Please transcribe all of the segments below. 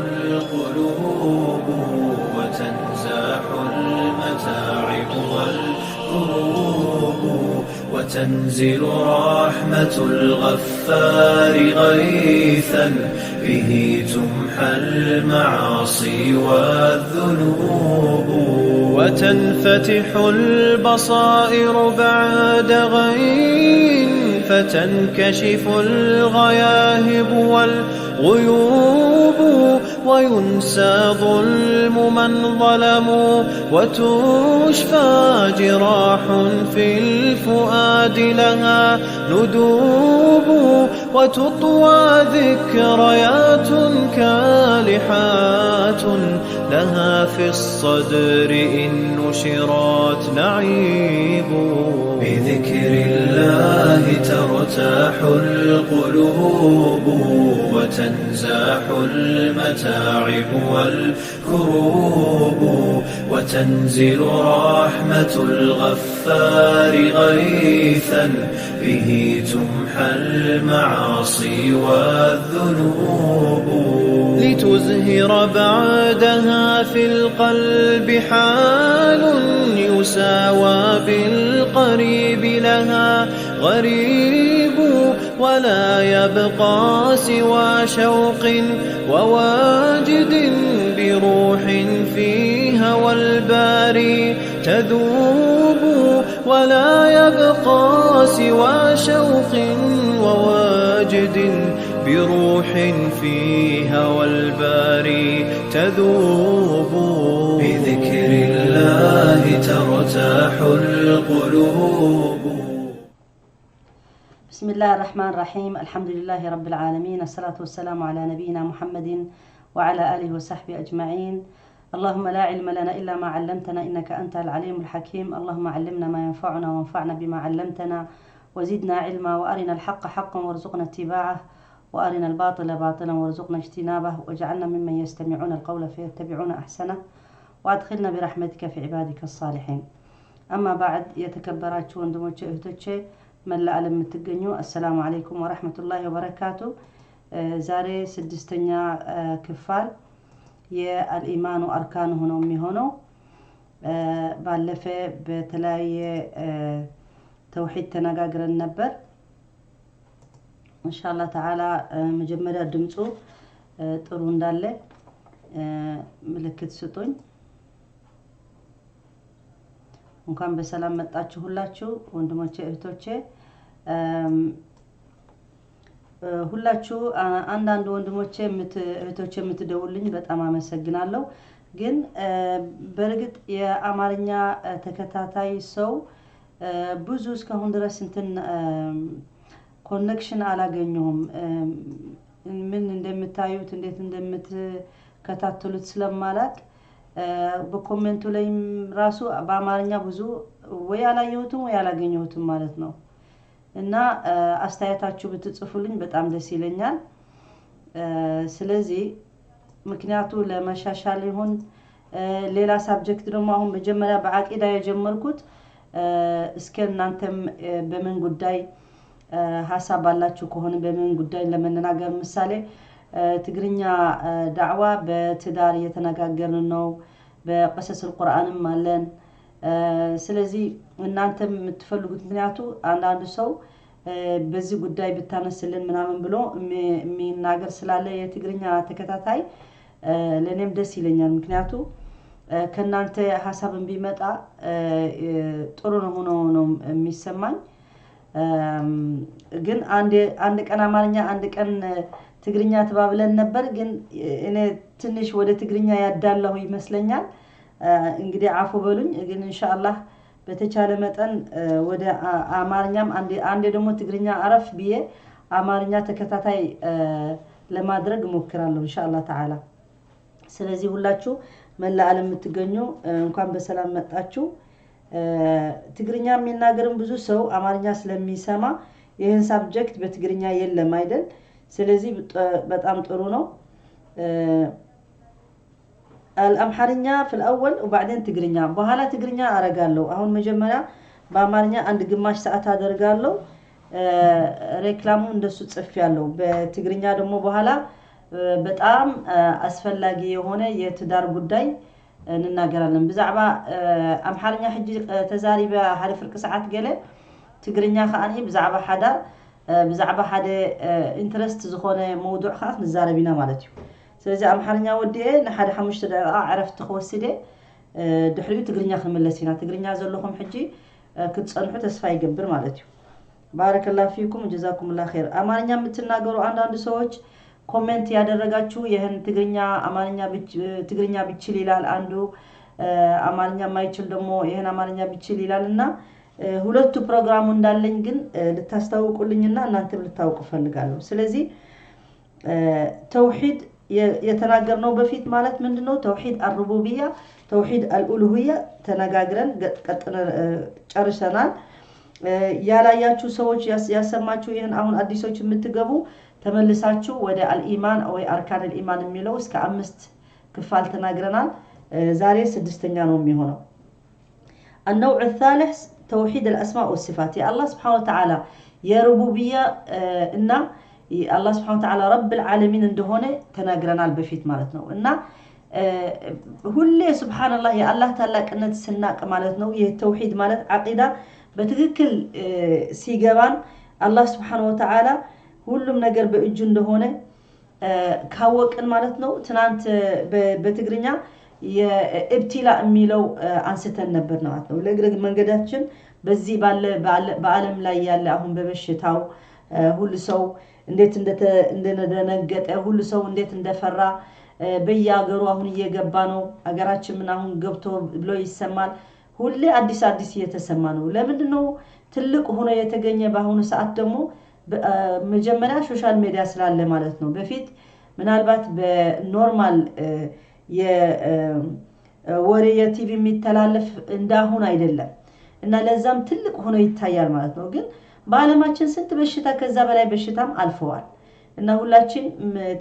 القلوب وتنزاح المتاعب والكروب وتنزل رحمة الغفار غيثا به تمحى المعاصي والذنوب وتنفتح البصائر بعد غين فتنكشف الغياهب والغيوب وينسى ظلم من ظلموا وتشفى جراح في الفؤاد لها ندوب وتطوى ذكريات كالحات لها في الصدر إن نشرت نعيب. بذكر الله ترتاح القلوب وتنزاح المتاعب والكروب وتنزل رحمة الغفار غيثا به تمحى المعاصي والذنوب لتزهر بعدها في القلب حال يساوى بالقريب لها غريب ولا يبقى سوى شوق وواجد بروح في هوى الباري تذوب ولا يبقى سوى شوق وواجد بروح في هوى الباري تذوب. بذكر الله ترتاح القلوب. بسم الله الرحمن الرحيم، الحمد لله رب العالمين، الصلاة والسلام على نبينا محمد وعلى آله وصحبه أجمعين. اللهم لا علم لنا إلا ما علمتنا إنك أنت العليم الحكيم. اللهم علمنا ما ينفعنا وانفعنا بما علمتنا وزدنا علما، وأرنا الحق حقا وارزقنا اتباعه، وأرنا الباطل باطلا وارزقنا اجتنابه، واجعلنا ممن يستمعون القول فيتبعون أحسنه، وأدخلنا برحمتك في عبادك الصالحين. أما بعد፣ የተከበራችሁ ወንድሞቼ እህቶቼ፣ መላ ዓለም የምትገኙ፣ السلام عليكم ورحمة الله وبركاته። ዛሬ ስድስተኛ ክፍል የ الإيمان أركانه ነው የሚሆነው። ባለፈ በተለያየ ተውሂድ ተነጋግረን ነበር። إن شاء الله تعالى መጀመሪያ ድምፁ ጥሩ እንዳለ ምልክት ስጡኝ። እንኳን በሰላም መጣችሁ ሁላችሁ ወንድሞቼ እህቶቼ። ሁላችሁ አንዳንድ ወንድሞቼ እህቶቼ የምትደውልኝ በጣም አመሰግናለሁ። ግን በእርግጥ የአማርኛ ተከታታይ ሰው ብዙ እስካሁን ድረስ እንትን connection አላገኘሁም። ምን እንደምታዩት፣ እንዴት እንደምትከታተሉት ስለማላቅ በ comment ኡ ላይም ራሱ በአማርኛ ብዙ ወይ አላየሁትም ወይ አላገኘሁትም ማለት ነው። እና አስተያየታችሁ ብትጽፉልኝ በጣም ደስ ይለኛል። ስለዚህ ምክንያቱ ለመሻሻል ይሁን ሌላ subject ደግሞ አሁን መጀመሪያ በአቂዳ የጀመርኩት እስከ እናንተም በምን ጉዳይ ሀሳብ አላችሁ ከሆነ በምን ጉዳይ ለመነጋገር፣ ምሳሌ ትግርኛ ዳዕዋ በትዳር እየተነጋገርን ነው። በ قصص القرآن ም አለን። ስለዚህ እናንተም የምትፈልጉት፣ ምክንያቱ አንዳንዱ ሰው በዚህ ጉዳይ ብታነስልን ምናምን ብሎ የሚናገር ስላለ የትግርኛ ተከታታይ ለእኔም ደስ ይለኛል። ምክንያቱ ከእናንተ ሀሳብን ቢመጣ ጥሩ ነው ሆኖ ነው የሚሰማኝ። ግን አንድ ቀን አማርኛ አንድ ቀን ትግርኛ ተባብለን ነበር። ግን እኔ ትንሽ ወደ ትግርኛ ያዳላሁ ይመስለኛል። እንግዲህ አፉ በሉኝ። ግን ኢንሻአላህ በተቻለ መጠን ወደ አማርኛም አንዴ ደግሞ ትግርኛ አረፍ ብዬ አማርኛ ተከታታይ ለማድረግ እሞክራለሁ إن شاء الله تعالى። ስለዚህ ሁላችሁ መላ ዓለም የምትገኙ እንኳን በሰላም መጣችሁ። ትግርኛ የሚናገርም ብዙ ሰው አማርኛ ስለሚሰማ ይህን subject በትግርኛ የለም አይደል? ስለዚህ በጣም ጥሩ ነው። አምሐርኛ في الأول وبعدين ትግርኛ፣ በኋላ ትግርኛ አረጋለሁ። አሁን መጀመሪያ በአማርኛ አንድ ግማሽ ሰዓት አደርጋለሁ። ሬክላሙ እንደሱ ጽፌያለሁ። በትግርኛ ደግሞ በኋላ በጣም አስፈላጊ የሆነ የትዳር ጉዳይ እንናገራለን። ብዛዕባ ኣምሓርኛ ሕጂ ተዛሪበ ሓደ ፍርቂ ሰዓት ገለ፣ ትግርኛ ከዓኒ ብዛዕባ ሓዳር ብዛዕባ ሓደ interest ዝኾነ موضوع ከዓ ክንዛረብ ኢና ማለት እዩ። ስለዚ ኣምሓርኛ ወዲኤ ንሓደ 5 ደቂቃ ዕረፍቲ ክወስድ እየ፣ ድሕሪኡ ትግርኛ ክንምለስ ኢና። ትግርኛ ዘለኹም ሕጂ ክትፀንሑ ተስፋ ይገብር ማለት እዩ። بارك الله فيكم جزاكم الله خير። አማርኛ የምትናገሩ አንዳንድ ሰዎች comment ያደረጋችሁ ይህን ትግርኛ አማርኛ ትግርኛ ብችል ይላል አንዱ፣ አማርኛ የማይችል ደግሞ ይህን አማርኛ ብችል ይላል። እና ሁለቱ ፕሮግራሙ እንዳለኝ ግን ልታስታውቁልኝና እናንተም ልታውቁ እፈልጋለሁ። ስለዚህ ተውሂድ የተናገርነው በፊት ማለት ምንድነው? توحيد الربوبية፣ توحيد الألوهية ተነጋግረን ጨርሰናል። ያላያችሁ ሰዎች ያሰማችሁ ይህን አሁን አዲሶች የምትገቡ ተመልሳችሁ ወደ الإيمان ወይ أركان الإيمان የሚለው እስከ 5 ክፋል ተናግረናል። ዛሬ 6ኛ ነው የሚሆነው። النوع الثالث توحيد الأسماء والصفات። የአላህ سبحانه وتعالى የ ربوبية እና አላህ سبحانه وتعالى رب العالمين እንደሆነ ተናግረናል በፊት ማለት ነው። እና ሁሌ سبحان الله የአላህ ታላቅነት ስናቅ ማለት ነው። ይህ ተውሂድ ማለት ዓቂዳ በትክክል ሲገባን አላህ سبحانه وتعالى ሁሉም ነገር በእጁ እንደሆነ ካወቅን ማለት ነው። ትናንት በትግርኛ የ ابتلاء የሚለው አንስተን ነበር ማለት ነው። ለእግረ መንገዳችን በዚህ ባለ በዓለም ላይ ያለ አሁን በበሽታው ሁሉ ሰው እንዴት እንደደነገጠ፣ ሁሉ ሰው እንዴት እንደፈራ፣ በየሀገሩ አሁን እየገባ ነው። ሀገራችን ምን አሁን ገብቶ ብሎ ይሰማል። ሁሌ አዲስ አዲስ እየተሰማ ነው። ለምንድን ነው ትልቅ ሆኖ የተገኘ? በአሁኑ ሰዓት ደግሞ መጀመሪያ social media ስላለ ማለት ነው። በፊት ምናልባት በ normal የወሬ የቲቪ የሚተላለፍ እንዳሁን አይደለም እና ለዛም ትልቅ ሆኖ ይታያል ማለት ነው። ግን በዓለማችን ስንት በሽታ ከዛ በላይ በሽታም አልፈዋል። እና ሁላችን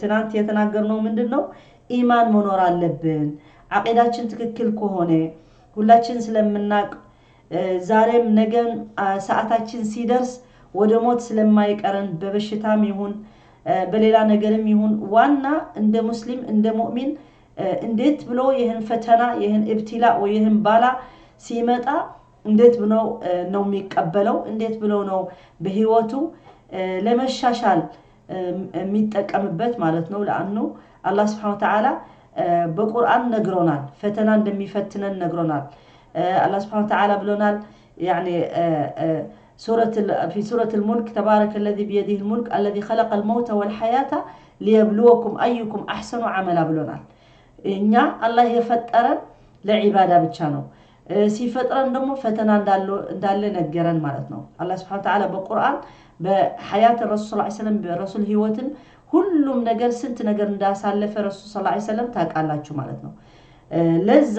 ትናንት የተናገርነው ምንድን ነው? ኢማን መኖር አለብን። ዓቂዳችን ትክክል ከሆነ ሁላችን ስለምናቅ ዛሬም ነገም ሰዓታችን ሲደርስ ወደ ሞት ስለማይቀረን በበሽታም ይሁን በሌላ ነገርም ይሁን ዋና እንደ ሙስሊም እንደ ሙእሚን እንዴት ብሎ ይህን ፈተና ይህን ابتلاء ወይ ይህን بلاء ሲመጣ እንዴት ብሎ ነው የሚቀበለው? እንዴት ብሎ ነው በህይወቱ ለመሻሻል የሚጠቀምበት ማለት ነው። لأنه አላህ سبحانه وتعالى በቁርአን ነግሮናል። ፈተና እንደሚፈትነን ነግሮናል። አላህ سبحانه وتعالى ብሎናል يعني في سورة الملك تبارك الذي بيده الملك الذي خلق الموت والحياة ليبلوكم أيكم أحسن عملا ብሎናል። እኛ አላህ የፈጠረን ለዒባዳ ብቻ ነው። ሲፈጥረን ደግሞ ፈተና እንዳለ ነገረን ማለት ነው። አላህ سبحانه وتعالى በቁርአን በሐያት ረሱል صلى الله عليه وسلم በረሱል ህይወትም ሁሉም ነገር ስንት ነገር እንዳሳለፈ ረሱል صلى الله عليه وسلم ታውቃላችሁ ማለት ነው። ለዛ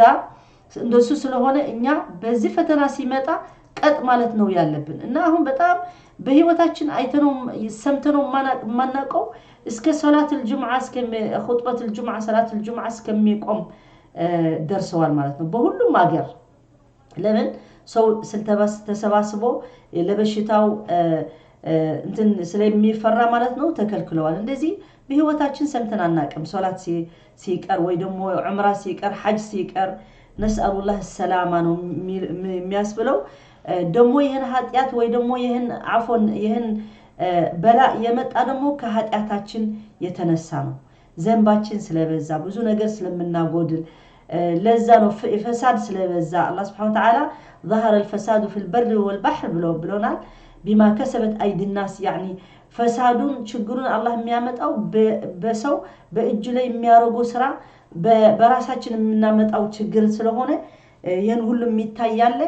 እንደሱ ስለሆነ እኛ በዚህ ፈተና ሲመጣ ቀጥ ማለት ነው ያለብን። እና አሁን በጣም በህይወታችን አይተነው ሰምተነው የማናውቀው እስከ صلاة الجمعة እስከ خطبة الجمعة صلاة الجمعة እስከሚቆም ደርሰዋል ማለት ነው በሁሉም ሀገር። ለምን ሰው ተሰባስቦ ለበሽታው እንትን ስለሚፈራ ማለት ነው ተከልክለዋል። እንደዚህ በህይወታችን ሰምተን አናውቅም። ሶላት ሲቀር ወይ ደግሞ ዑምራ ሲቀር ሐጅ ሲቀር نسأل الله السلامة ነው የሚያስብለው። ደግሞ ይህን ኃጢአት ወይ ደግሞ ይህን عفوا ይህን بلاء የመጣ ደግሞ ከኃጢአታችን የተነሳ ነው። ዘንባችን ስለበዛ ብዙ ነገር ስለምናጎድል ለዛ ነው فساد ስለበዛ አላህ سبحانه وتعالى ظهر الفساد في البر والبحر ብሎናል። بما كسبت أيدي الناس يعني ፈሳዱን ችግሩን አላህ የሚያመጣው በሰው በእጁ ላይ የሚያደርገው ስራ በራሳችን የምናመጣው ችግር ስለሆነ ይህን ሁሉ የሚታይ ያለ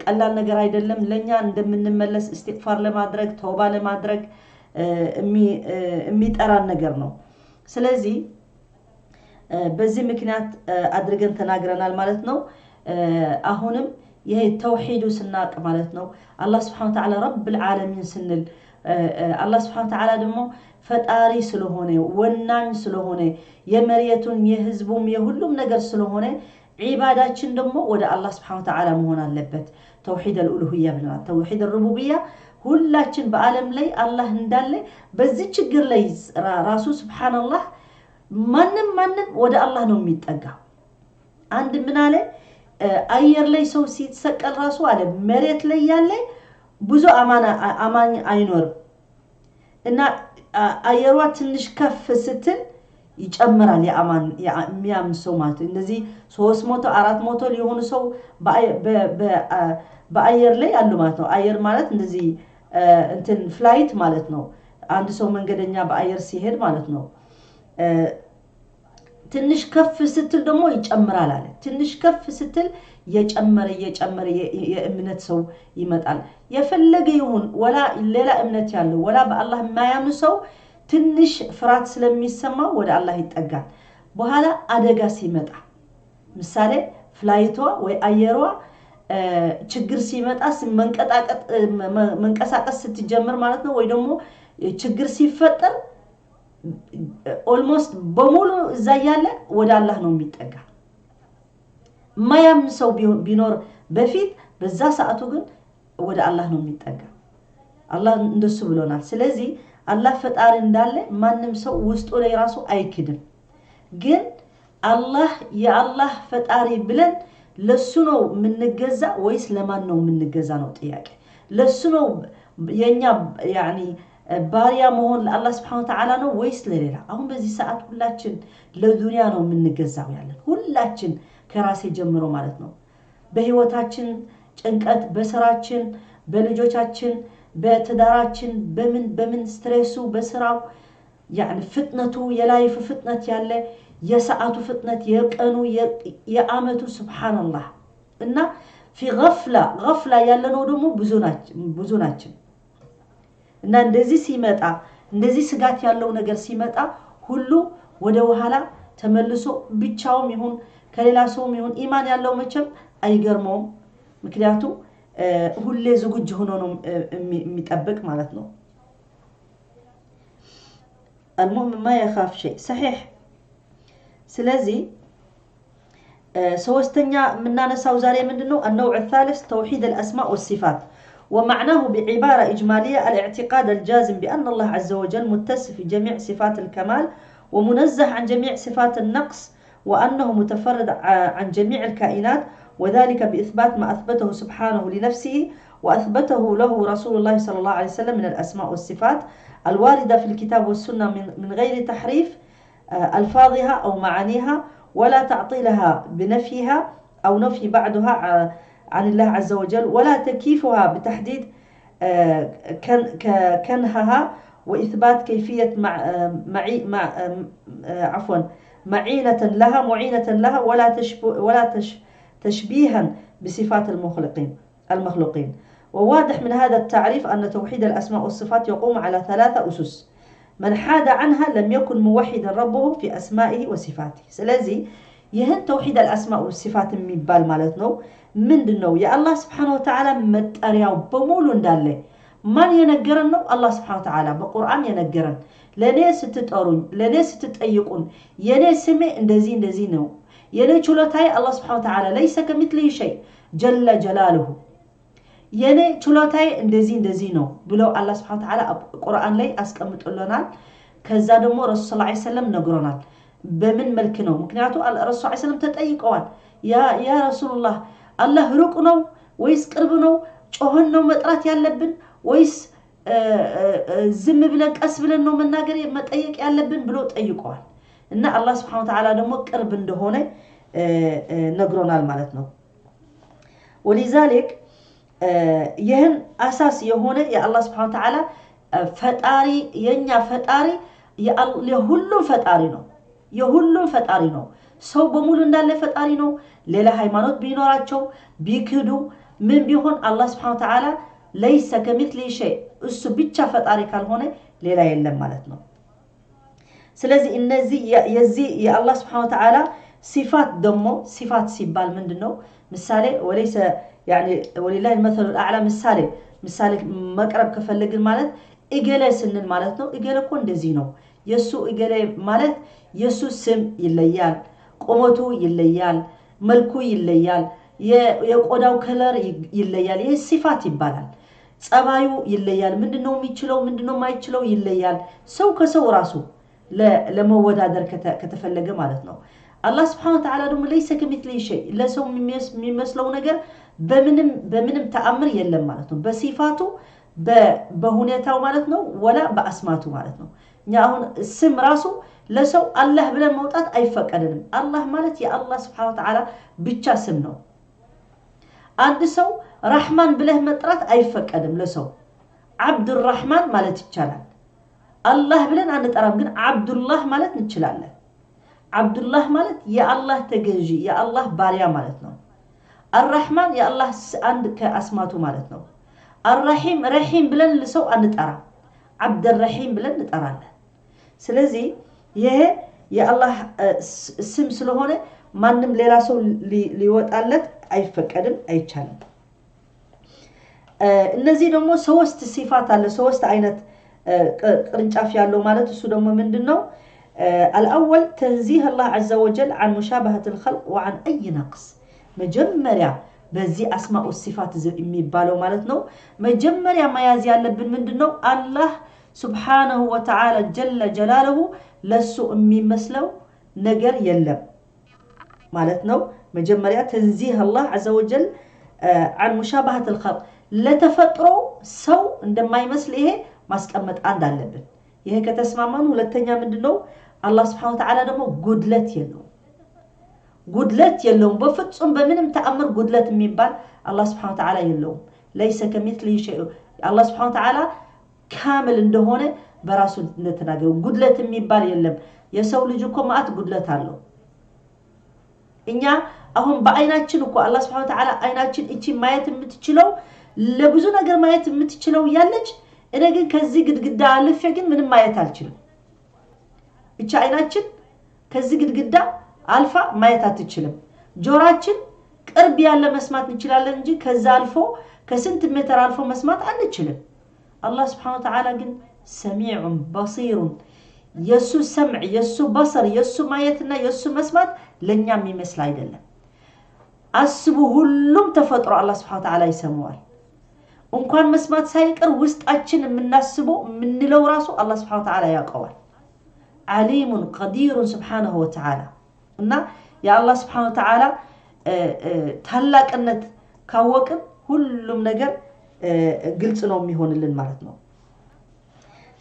ቀላል ነገር አይደለም። ለኛ እንደምንመለስ استغفار ለማድረግ ተውባ ለማድረግ የሚጠራን ነገር ነው። ስለዚህ በዚህ ምክንያት አድርገን ተናግረናል ማለት ነው። አሁንም ይሄ ተውሂዱ ስናቅ ማለት ነው አላህ سبحانه وتعالى رب العالمين ስንል አላህ سبحانه وتعالى ደግሞ ፈጣሪ ስለሆነ ወናኝ ስለሆነ የመሬቱን የህዝቡም የሁሉም ነገር ስለሆነ ዒባዳችን ደግሞ ወደ አላህ ስብሐነ ወተዓላ መሆን አለበት። ተውሂድ አልኡሉሂያ ብለናል። ተውሂድ አልሩቡቢያ ሁላችን በዓለም ላይ አላህ እንዳለ በዚህ ችግር ላይ ራሱ ሱብሃንአላህ ማንም ማንም ወደ አላህ ነው የሚጠጋው። አንድ ምን አለ፣ አየር ላይ ሰው ሲሰቀል ራሱ አለ መሬት ላይ ያለ ብዙ አማኝ አይኖርም እና አየሯ ትንሽ ከፍ ስትል ይጨምራል የሚያምን ሰው ማለት ነው። እንደዚህ 300 400 ሊሆኑ ሰው በአየር ላይ አሉ ማለት ነው። አየር ማለት እንደዚህ እንትን flight ማለት ነው። አንድ ሰው መንገደኛ በአየር ሲሄድ ማለት ነው። ትንሽ ከፍ ስትል ደግሞ ይጨምራል አለ። ትንሽ ከፍ ስትል እየጨመረ እየጨመረ የእምነት ሰው ይመጣል። የፈለገ ይሁን ወላ ሌላ እምነት ያለው ወላ በአላህ የማያምን ሰው ትንሽ ፍርሃት ስለሚሰማው ወደ አላህ ይጠጋል። በኋላ አደጋ ሲመጣ ምሳሌ flight ቷ ወይ አየሯ ችግር ሲመጣ መንቀሳቀስ ስትጀምር ማለት ነው፣ ወይ ደግሞ ችግር ሲፈጠር almost በሙሉ እዛ እያለ ወደ አላህ ነው የሚጠጋ። የማያምን ሰው ቢኖር በፊት በዛ ሰዓቱ ግን ወደ አላህ ነው የሚጠጋ። አላህ እንደሱ ብሎናል። ስለዚህ አላህ ፈጣሪ እንዳለ ማንም ሰው ውስጡ ላይ ራሱ አይክድም። ግን አላህ የአላህ ፈጣሪ ብለን ለሱ ነው የምንገዛ ወይስ ለማን ነው የምንገዛ ነው ጥያቄ። ለሱ ነው የኛ ያኒ ባሪያ መሆን ለአላህ ስብሐነ ወተዓላ ነው ወይስ ለሌላ? አሁን በዚህ ሰዓት ሁላችን ለዱንያ ነው የምንገዛው ያለን፣ ሁላችን ከራሴ ጀምሮ ማለት ነው። በህይወታችን ጭንቀት፣ በስራችን፣ በልጆቻችን፣ በትዳራችን፣ በምን በምን stress ኡ፣ በስራው يعني ፍጥነቱ፣ የ life ፍጥነት ያለ፣ የሰዓቱ ፍጥነት፣ የቀኑ፣ የአመቱ ሱብሃንአላህ። እና في غفلة غفلة ያለነው ደግሞ ብዙ ናችን። እና እንደዚህ ሲመጣ እንደዚህ ስጋት ያለው ነገር ሲመጣ ሁሉ ወደ ኋላ ተመልሶ ብቻውም ይሁን ከሌላ ሰውም ይሁን ኢማን ያለው መቼም አይገርመውም። ምክንያቱም ሁሌ ዝግጁ ሆኖ ነው የሚጠብቅ ማለት ነው። المؤمن ما يخاف شيء صحيح። ስለዚህ ሶስተኛ የምናነሳው ዛሬ ምንድነው? النوع الثالث توحيد الأسماء والصفات، ومعناه بعبارة إجمالية الاعتقاد الجازم بأن الله عز وجل متصف بجميع صفات الكمال ومنزه عن جميع صفات النقص، وأنه متفرد عن جميع الكائنات، وذلك بإثبات ما أثبته سبحانه لنفسه وأثبته له رسول الله صلى الله عليه وسلم من الأسماء والصفات الواردة في الكتاب والسنة من غير تحريف ألفاظها أو معانيها، ولا تعطيلها بنفيها أو نفي بعضها عن الله عز وجل، ولا تكييفها بتحديد كنهها وإثبات كيفية عفوا معينة لها ولا تشبيها بصفات المخلوقين. وواضح من هذا التعريف أن توحيد الأسماء والصفات يقوم على 3 أسس، من حاد عنها لم يكن موحدا ربه في أسمائه وصفاته. ስለዚህ ይህን ተውሂድ አልአስማእ ወሲፋት የሚባል ማለት ነው ምንድነው? የአላህ ስብሐነ ወተዓላ መጠሪያው በሙሉ እንዳለ ማን የነገረን ነው? አላህ ስብሐነ ወተዓላ በቁርአን የነገረን። ለኔ ስትጠሩኝ፣ ለኔ ስትጠይቁን የኔ ስሜ እንደዚህ እንደዚህ ነው፣ የኔ ችሎታዬ አላህ ስብሐነ ወተዓላ ለይሰ ከሚትሊሂ ሸይ ጀለ ጀላሉሁ፣ የኔ ችሎታዬ እንደዚህ እንደዚህ ነው ብለው አላህ ስብሐነ ወተዓላ ቁርአን ላይ አስቀምጦልናል። ከዛ ደግሞ ረሱል ሰለላሁ ዐለይሂ ወሰለም ነግሮናል በምን መልክ ነው። ምክንያቱ ረሱል ሰለላሁ ዐለይሂ ወሰለም ተጠይቀዋል። ያ ረሱላህ አላህ ሩቅ ነው ወይስ ቅርብ ነው? ጮኸን ነው መጥራት ያለብን ወይስ ዝም ብለን ቀስ ብለን ነው መናገር መጠየቅ ያለብን ብሎ ጠይቀዋል። እና አላህ ስብሐነ ወተዓላ ደግሞ ቅርብ እንደሆነ ነግሮናል ማለት ነው። ወሊዛሊክ ይህን አሳስ የሆነ የአላህ ስብሐነ ወተዓላ ፈጣሪ የኛ ፈጣሪ የሁሉም ፈጣሪ ነው። የሁሉም ፈጣሪ ነው። ሰው በሙሉ እንዳለ ፈጣሪ ነው። ሌላ ሃይማኖት ቢኖራቸው ቢክዱ ምን ቢሆን አላህ ስብሐነ ወተዓላ ለይሰ ከሚትሊሂ ሸይ እሱ ብቻ ፈጣሪ ካልሆነ ሌላ የለም ማለት ነው። ስለዚህ እነዚህ የዚህ የአላህ ስብሐነ ወተዓላ ሲፋት ደግሞ ሲፋት ሲባል ምንድነው? ምሳሌ ወለይሰ يعني ولله المثل الأعلى ምሳሌ ምሳሌ መቅረብ ከፈለግን ማለት እገሌ ስንል ማለት ነው። እገሌ እኮ እንደዚህ ነው። የሱ እገሌ ማለት የሱ ስም ይለያል፣ ቁመቱ ይለያል፣ መልኩ ይለያል፣ የቆዳው color ይለያል። ይሄ ሲፋት ይባላል። ጸባዩ ይለያል። ምንድነው የሚችለው ምንድነው የማይችለው ይለያል። ሰው ከሰው ራሱ ለመወዳደር ከተፈለገ ማለት ነው። አላህ ስብሐነ ወተዓላ ደግሞ ለይሰ ከሚስሊሂ ሸይ፣ ለሰው የሚመስለው ነገር በምንም በምንም ተአምር የለም ማለት ነው። በሲፋቱ በሁኔታው ማለት ነው፣ ወላ በአስማቱ ማለት ነው። እኛ አሁን ስም ራሱ ለሰው አላህ ብለን መውጣት አይፈቀድንም። አላህ ማለት የአላህ ስብሐነ ወተዓላ ብቻ ስም ነው። አንድ ሰው ራህማን ብለህ መጥራት አይፈቀድም ለሰው። ዓብዱራህማን ማለት ይቻላል። አላህ ብለን አንጠራም፣ ግን ዓብዱላህ ማለት እንችላለን። ዓብዱላህ ማለት የአላህ ተገዢ የአላህ ባሪያ ማለት ነው። አራህማን የአላህ አንድ ከአስማቱ ማለት ነው። አራሂም ረሂም ብለን ለሰው አንጠራም፣ ዓብደረሂም ብለን እንጠራለን። ስለዚህ ይሄ የአላህ ስም ስለሆነ ማንም ሌላ ሰው ሊወጣለት አይፈቀድም፣ አይቻልም። እነዚህ ደግሞ ሶስት ሲፋት አለ፣ ሶስት አይነት ቅርንጫፍ ያለው ማለት እሱ ደግሞ ምንድን ነው? الأول تنزيه الله عز وجل عن مشابهة الخلق وعن أي نقص። መጀመሪያ በዚህ አስማኡ ሲፋት የሚባለው ማለት ነው። መጀመሪያ መያዝ ያለብን ምንድን ነው? አላህ ስብሓነሁ ወተዓላ ጀለ ጀላለሁ ለሱ የሚመስለው ነገር የለም ማለት ነው። መጀመሪያ ተንዚህ አላህ ዐዘ ወጀል عن مشابهة الخلق፣ ለተፈጥሮ ሰው እንደማይመስል ይሄ ማስቀመጥ አንድ አለብን። ይሄ ከተስማማን ሁለተኛ ምንድን ነው? አላህ ስብሐነ ወተዓላ ደግሞ ጉድለት የለውም። ጉድለት የለውም። በፍጹም በምንም ተአምር ጉድለት የሚባል አላህ ስብሐነ ወተዓላ የለውም። ለይሰ ከሚስሊሂ ሸይ፣ አላህ ስብሐነ ወተዓላ ካምል እንደሆነ በራሱ እንደተናገረው ጉድለት የሚባል የለም። የሰው ልጅ እኮ ማአት ጉድለት አለው። እኛ አሁን በአይናችን እኮ አላህ ስብሐነ ወተዓላ አይናችን እቺ ማየት የምትችለው ለብዙ ነገር ማየት የምትችለው ያለች፣ እኔ ግን ከዚህ ግድግዳ አልፌ ግን ምንም ማየት አልችልም። እቺ አይናችን ከዚህ ግድግዳ አልፋ ማየት አትችልም። ጆራችን ቅርብ ያለ መስማት እንችላለን እንጂ ከዛ አልፎ ከስንት ሜትር አልፎ መስማት አንችልም። አላህ ስብሐነ ወተዓላ ግን ሰሚዑን በሲሩን፣ የሱ ሰምዕ የሱ በሰር የሱ ማየትና የሱ መስማት ለእኛ የሚመስል አይደለም። አስቡ፣ ሁሉም ተፈጥሮ አላህ ስብሐነ ወተዓላ ይሰማዋል። እንኳን መስማት ሳይቀር ውስጣችን የምናስበው የምንለው ራሱ አላህ ስብሐነ ወተዓላ ያውቀዋል። ዓሊሙን ቀዲሩን ስብሐነሁ ወተዓላ። እና የአላህ ስብሐነ ወተዓላ ታላቅነት ካወቅን ሁሉም ነገር ግልጽ ነው የሚሆንልን ማለት ነው።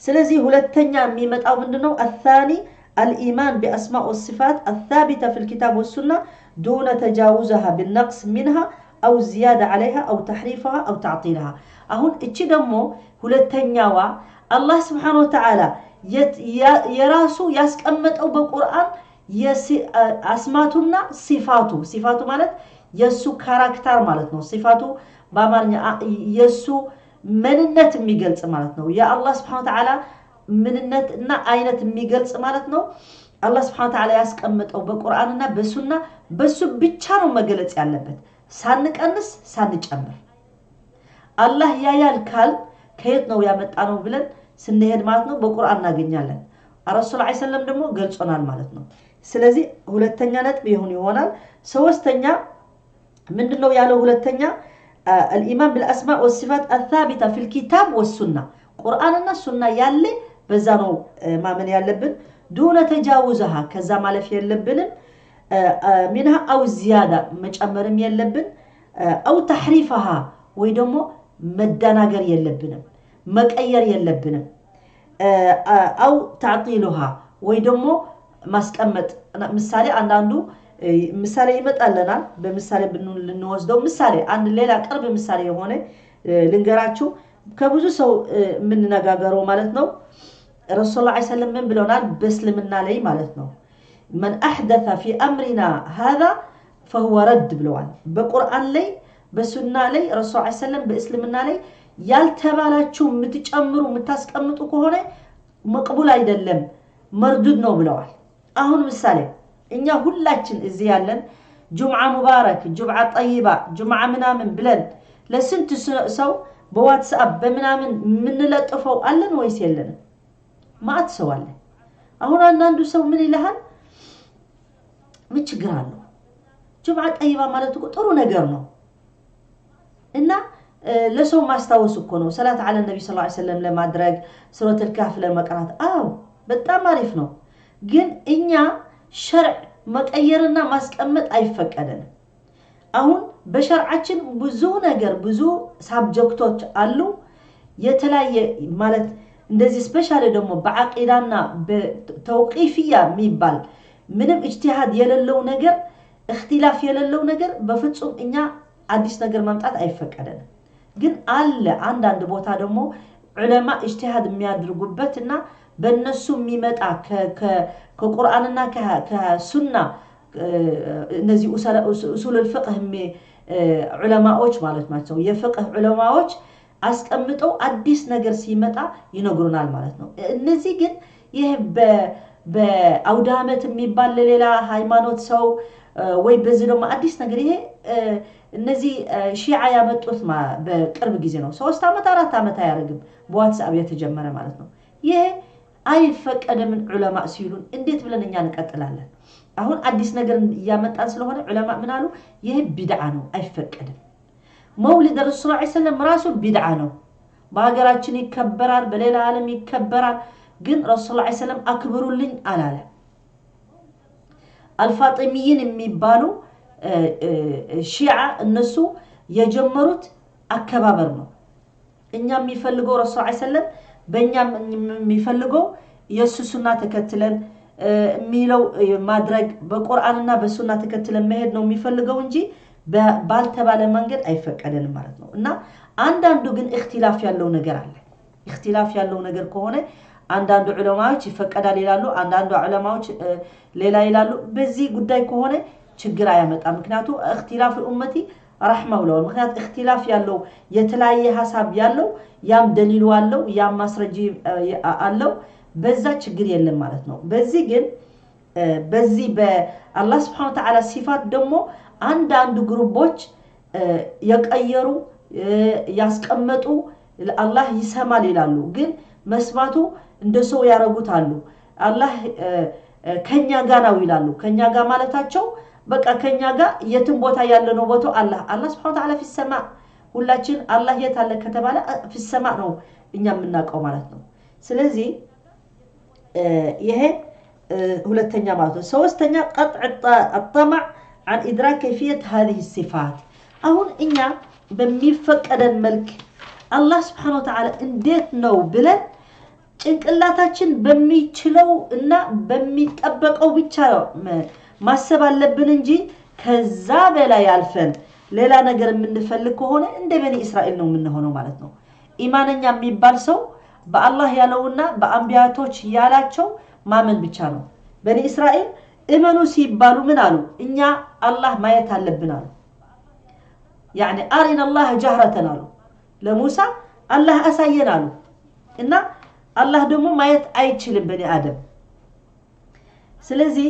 ስለዚህ ሁለተኛ የሚመጣው ምንድነው? አታኒ አልኢማን ቢአስማእ ወሲፋት አታቢተ ፊል ኪታብ ወሱና ዱነ ተጃውዝሃ ቢነቅስ ሚንሃ አው ዝያዳ ዓለይሃ አው ተሕሪፍሃ አው ተዕጢልሃ። አሁን እቺ ደግሞ ሁለተኛዋ አላህ ስብሓነ ወተዓላ የራሱ ያስቀመጠው በቁርአን አስማቱና ሲፋቱ፣ ሲፋቱ ማለት የእሱ character ማለት ነው። ሲፋቱ በአማርኛ የእሱ ምንነት የሚገልጽ ማለት ነው። የአላህ ስብሐነ ወተዓላ ምንነት እና አይነት የሚገልጽ ማለት ነው። አላህ ስብሐነ ወተዓላ ያስቀመጠው በቁርአንና በሱና በሱ ብቻ ነው መገለጽ ያለበት፣ ሳንቀንስ ሳንጨምር። አላህ ያያል ካል ከየት ነው ያመጣ ነው ብለን ስንሄድ ማለት ነው በቁርአን እናገኛለን። ረሱል ዐለይሂ ሰላም ደግሞ ገልጾናል ማለት ነው። ስለዚህ ሁለተኛ ነጥብ ይሁን ይሆናል። ሶስተኛ ምንድነው ያለው? ሁለተኛ አልኢማን ቢልአስማእ ወሲፋት አታቢታ ፊል ኪታብ ወሱና፣ ቁርአንና ሱና ያለ በዛ ነው ማመን ያለብን። ዱነ ተጃውዝሃ ከዛ ማለፍ የለብንም። ሚንሃ አው ዚያዳ መጨመርም የለብን። አው ተሕሪፈሃ ወይ ደግሞ መደናገር የለብንም፣ መቀየር የለብንም። አው ተዕጢሉሃ ወይ ደግሞ ማስቀመጥ። ምሳሌ አንዳንዱ ምሳሌ ይመጣልናል። በምሳሌ ልንወስደው ምሳሌ አንድ ሌላ ቅርብ ምሳሌ የሆነ ልንገራችሁ፣ ከብዙ ሰው የምንነጋገረው ማለት ነው። ረሱል ዐለይሂ ሰላም ምን ብለውናል? በእስልምና ላይ ማለት ነው መን አሕደተ ፊ አምሪና ሃዛ ፈሁወ ረድ ብለዋል። በቁርአን ላይ በሱና ላይ ረሱል ዐለይሂ ሰላም በእስልምና ላይ ያልተባላችሁ የምትጨምሩ የምታስቀምጡ ከሆነ መቅቡል አይደለም መርዱድ ነው ብለዋል። አሁን ምሳሌ እኛ ሁላችን እዚህ ያለን ጁምዓ ሙባረክ፣ ጁምዓ ጠይባ፣ ጁምዓ ምናምን ብለን ለስንት ሰው በዋትስአፕ በምናምን የምንለጥፈው አለን ወይስ የለንም? ማአት ሰው አለ። አሁን አንዳንዱ ሰው ምን ይልሃል? ምን ችግር አለው? ጁምዓ ጠይባ ማለት እኮ ጥሩ ነገር ነው እና ለሰው ማስታወስ እኮ ነው። ሰላት አለ ነቢ ስ ሰለም ለማድረግ፣ ሱረቱል ካህፍ ለመቅራት፣ አዎ በጣም አሪፍ ነው። ግን እኛ ሸርዕ መቀየርና ማስቀመጥ አይፈቀደንም። አሁን በሸርዓችን ብዙ ነገር ብዙ subject ኦች አሉ። የተለያየ ማለት እንደዚህ specially ደግሞ በዓቂዳና በተውቂፍያ የሚባል ምንም እጅቲሃድ የሌለው ነገር፣ እክትላፍ የሌለው ነገር በፍጹም እኛ አዲስ ነገር ማምጣት አይፈቀደንም። ግን አለ አንዳንድ ቦታ ደግሞ ዑለማ እጅቲሃድ የሚያደርጉበት እና በእነሱ የሚመጣ ከቁርአንና ከሱና፣ እነዚህ ኡሱል ፍቅህ ዑለማዎች ማለት ናቸው። የፍቅህ ዑለማዎች አስቀምጠው አዲስ ነገር ሲመጣ ይነግሩናል ማለት ነው። እነዚህ ግን ይህ በአውደ ዓመት የሚባል ለሌላ ሃይማኖት ሰው ወይ በዚህ ደግሞ አዲስ ነገር፣ ይሄ እነዚህ ሺዓ ያመጡት በቅርብ ጊዜ ነው። 3 ዓመት 4 ዓመት አያደርግም በዋትስአፕ የተጀመረ ማለት ነው። ይሄ አይፈቀድም ዑለማ ሲሉን እንዴት ብለን እኛ እንቀጥላለን? አሁን አዲስ ነገር እያመጣን ስለሆነ ዑለማ ምን አሉ? ይሄ ቢድዓ ነው፣ አይፈቀድም። መውሊድ ረሱል ዐለይሂ ሰላም ራሱ ቢድዓ ነው። በሀገራችን ይከበራል፣ በሌላ ዓለም ይከበራል። ግን ረሱል ዐለይሂ ሰላም አክብሩልኝ አላለ። አልፋጢሚይን የሚባሉ ሺዓ እነሱ የጀመሩት አከባበር ነው። እኛ የሚፈልገው ረሱል ዐለይሂ ሰላም በእኛ የሚፈልገው የእሱ ሱና ተከትለን የሚለው ማድረግ፣ በቁርአንና በሱና ተከትለን መሄድ ነው የሚፈልገው እንጂ ባልተባለ መንገድ አይፈቀደንም ማለት ነው። እና አንዳንዱ ግን እክትላፍ ያለው ነገር አለ። እክትላፍ ያለው ነገር ከሆነ አንዳንዱ ዑለማዎች ይፈቀዳል ይላሉ፣ አንዳንዱ ዑለማዎች ሌላ ይላሉ። በዚህ ጉዳይ ከሆነ ችግር አያመጣም። ምክንያቱ እክትላፍ ኡመቲ ረሕማ ብለዋል። ምክንያቱ እክትላፍ ያለው የተለያየ ሀሳብ ያለው ያም ደሊሉ አለው፣ ያም ማስረጃ አለው። በዛ ችግር የለም ማለት ነው። በዚህ ግን በዚህ በአላህ ስብሐነ ወተዓላ ሲፋት ደግሞ አንዳንድ group ኦች የቀየሩ ያስቀመጡ አላህ ይሰማል ይላሉ። ግን መስማቱ እንደ ሰው ያረጉት አሉ። አላህ ከኛ ጋር ነው ይላሉ። ከኛ ጋር ማለታቸው በቃ ከኛ ጋር የትም ቦታ ያለነው ቦታው አላህ ስብሐነ ወተዓላ في السماء፣ ሁላችን አላህ የት አለ ከተባለ في السماء ነው እኛ የምናውቀው ማለት ነው። ስለዚህ ይሄ ሁለተኛ ማለት ነው። ሶስተኛ قطع الطمع عن إدراك كيفية هذه الصفات። አሁን እኛ በሚፈቀደን መልክ አላህ ስብሐነ ወተዓላ እንዴት ነው ብለን ጭንቅላታችን በሚችለው እና በሚጠበቀው ብቻ ማሰብ አለብን እንጂ ከዛ በላይ አልፈን ሌላ ነገር የምንፈልግ ከሆነ እንደ በኒ እስራኤል ነው የምንሆነው ማለት ነው። ኢማነኛ የሚባል ሰው በአላህ ያለውና በአንቢያቶች ያላቸው ማመን ብቻ ነው። በኒ እስራኤል እመኑ ሲባሉ ምን አሉ? እኛ አላህ ማየት አለብን አሉ። ያኒ አሪና አላህ ጀህረተን አሉ። ለሙሳ አላህ አሳየን አሉ። እና አላህ ደግሞ ማየት አይችልም በኒ አደም። ስለዚህ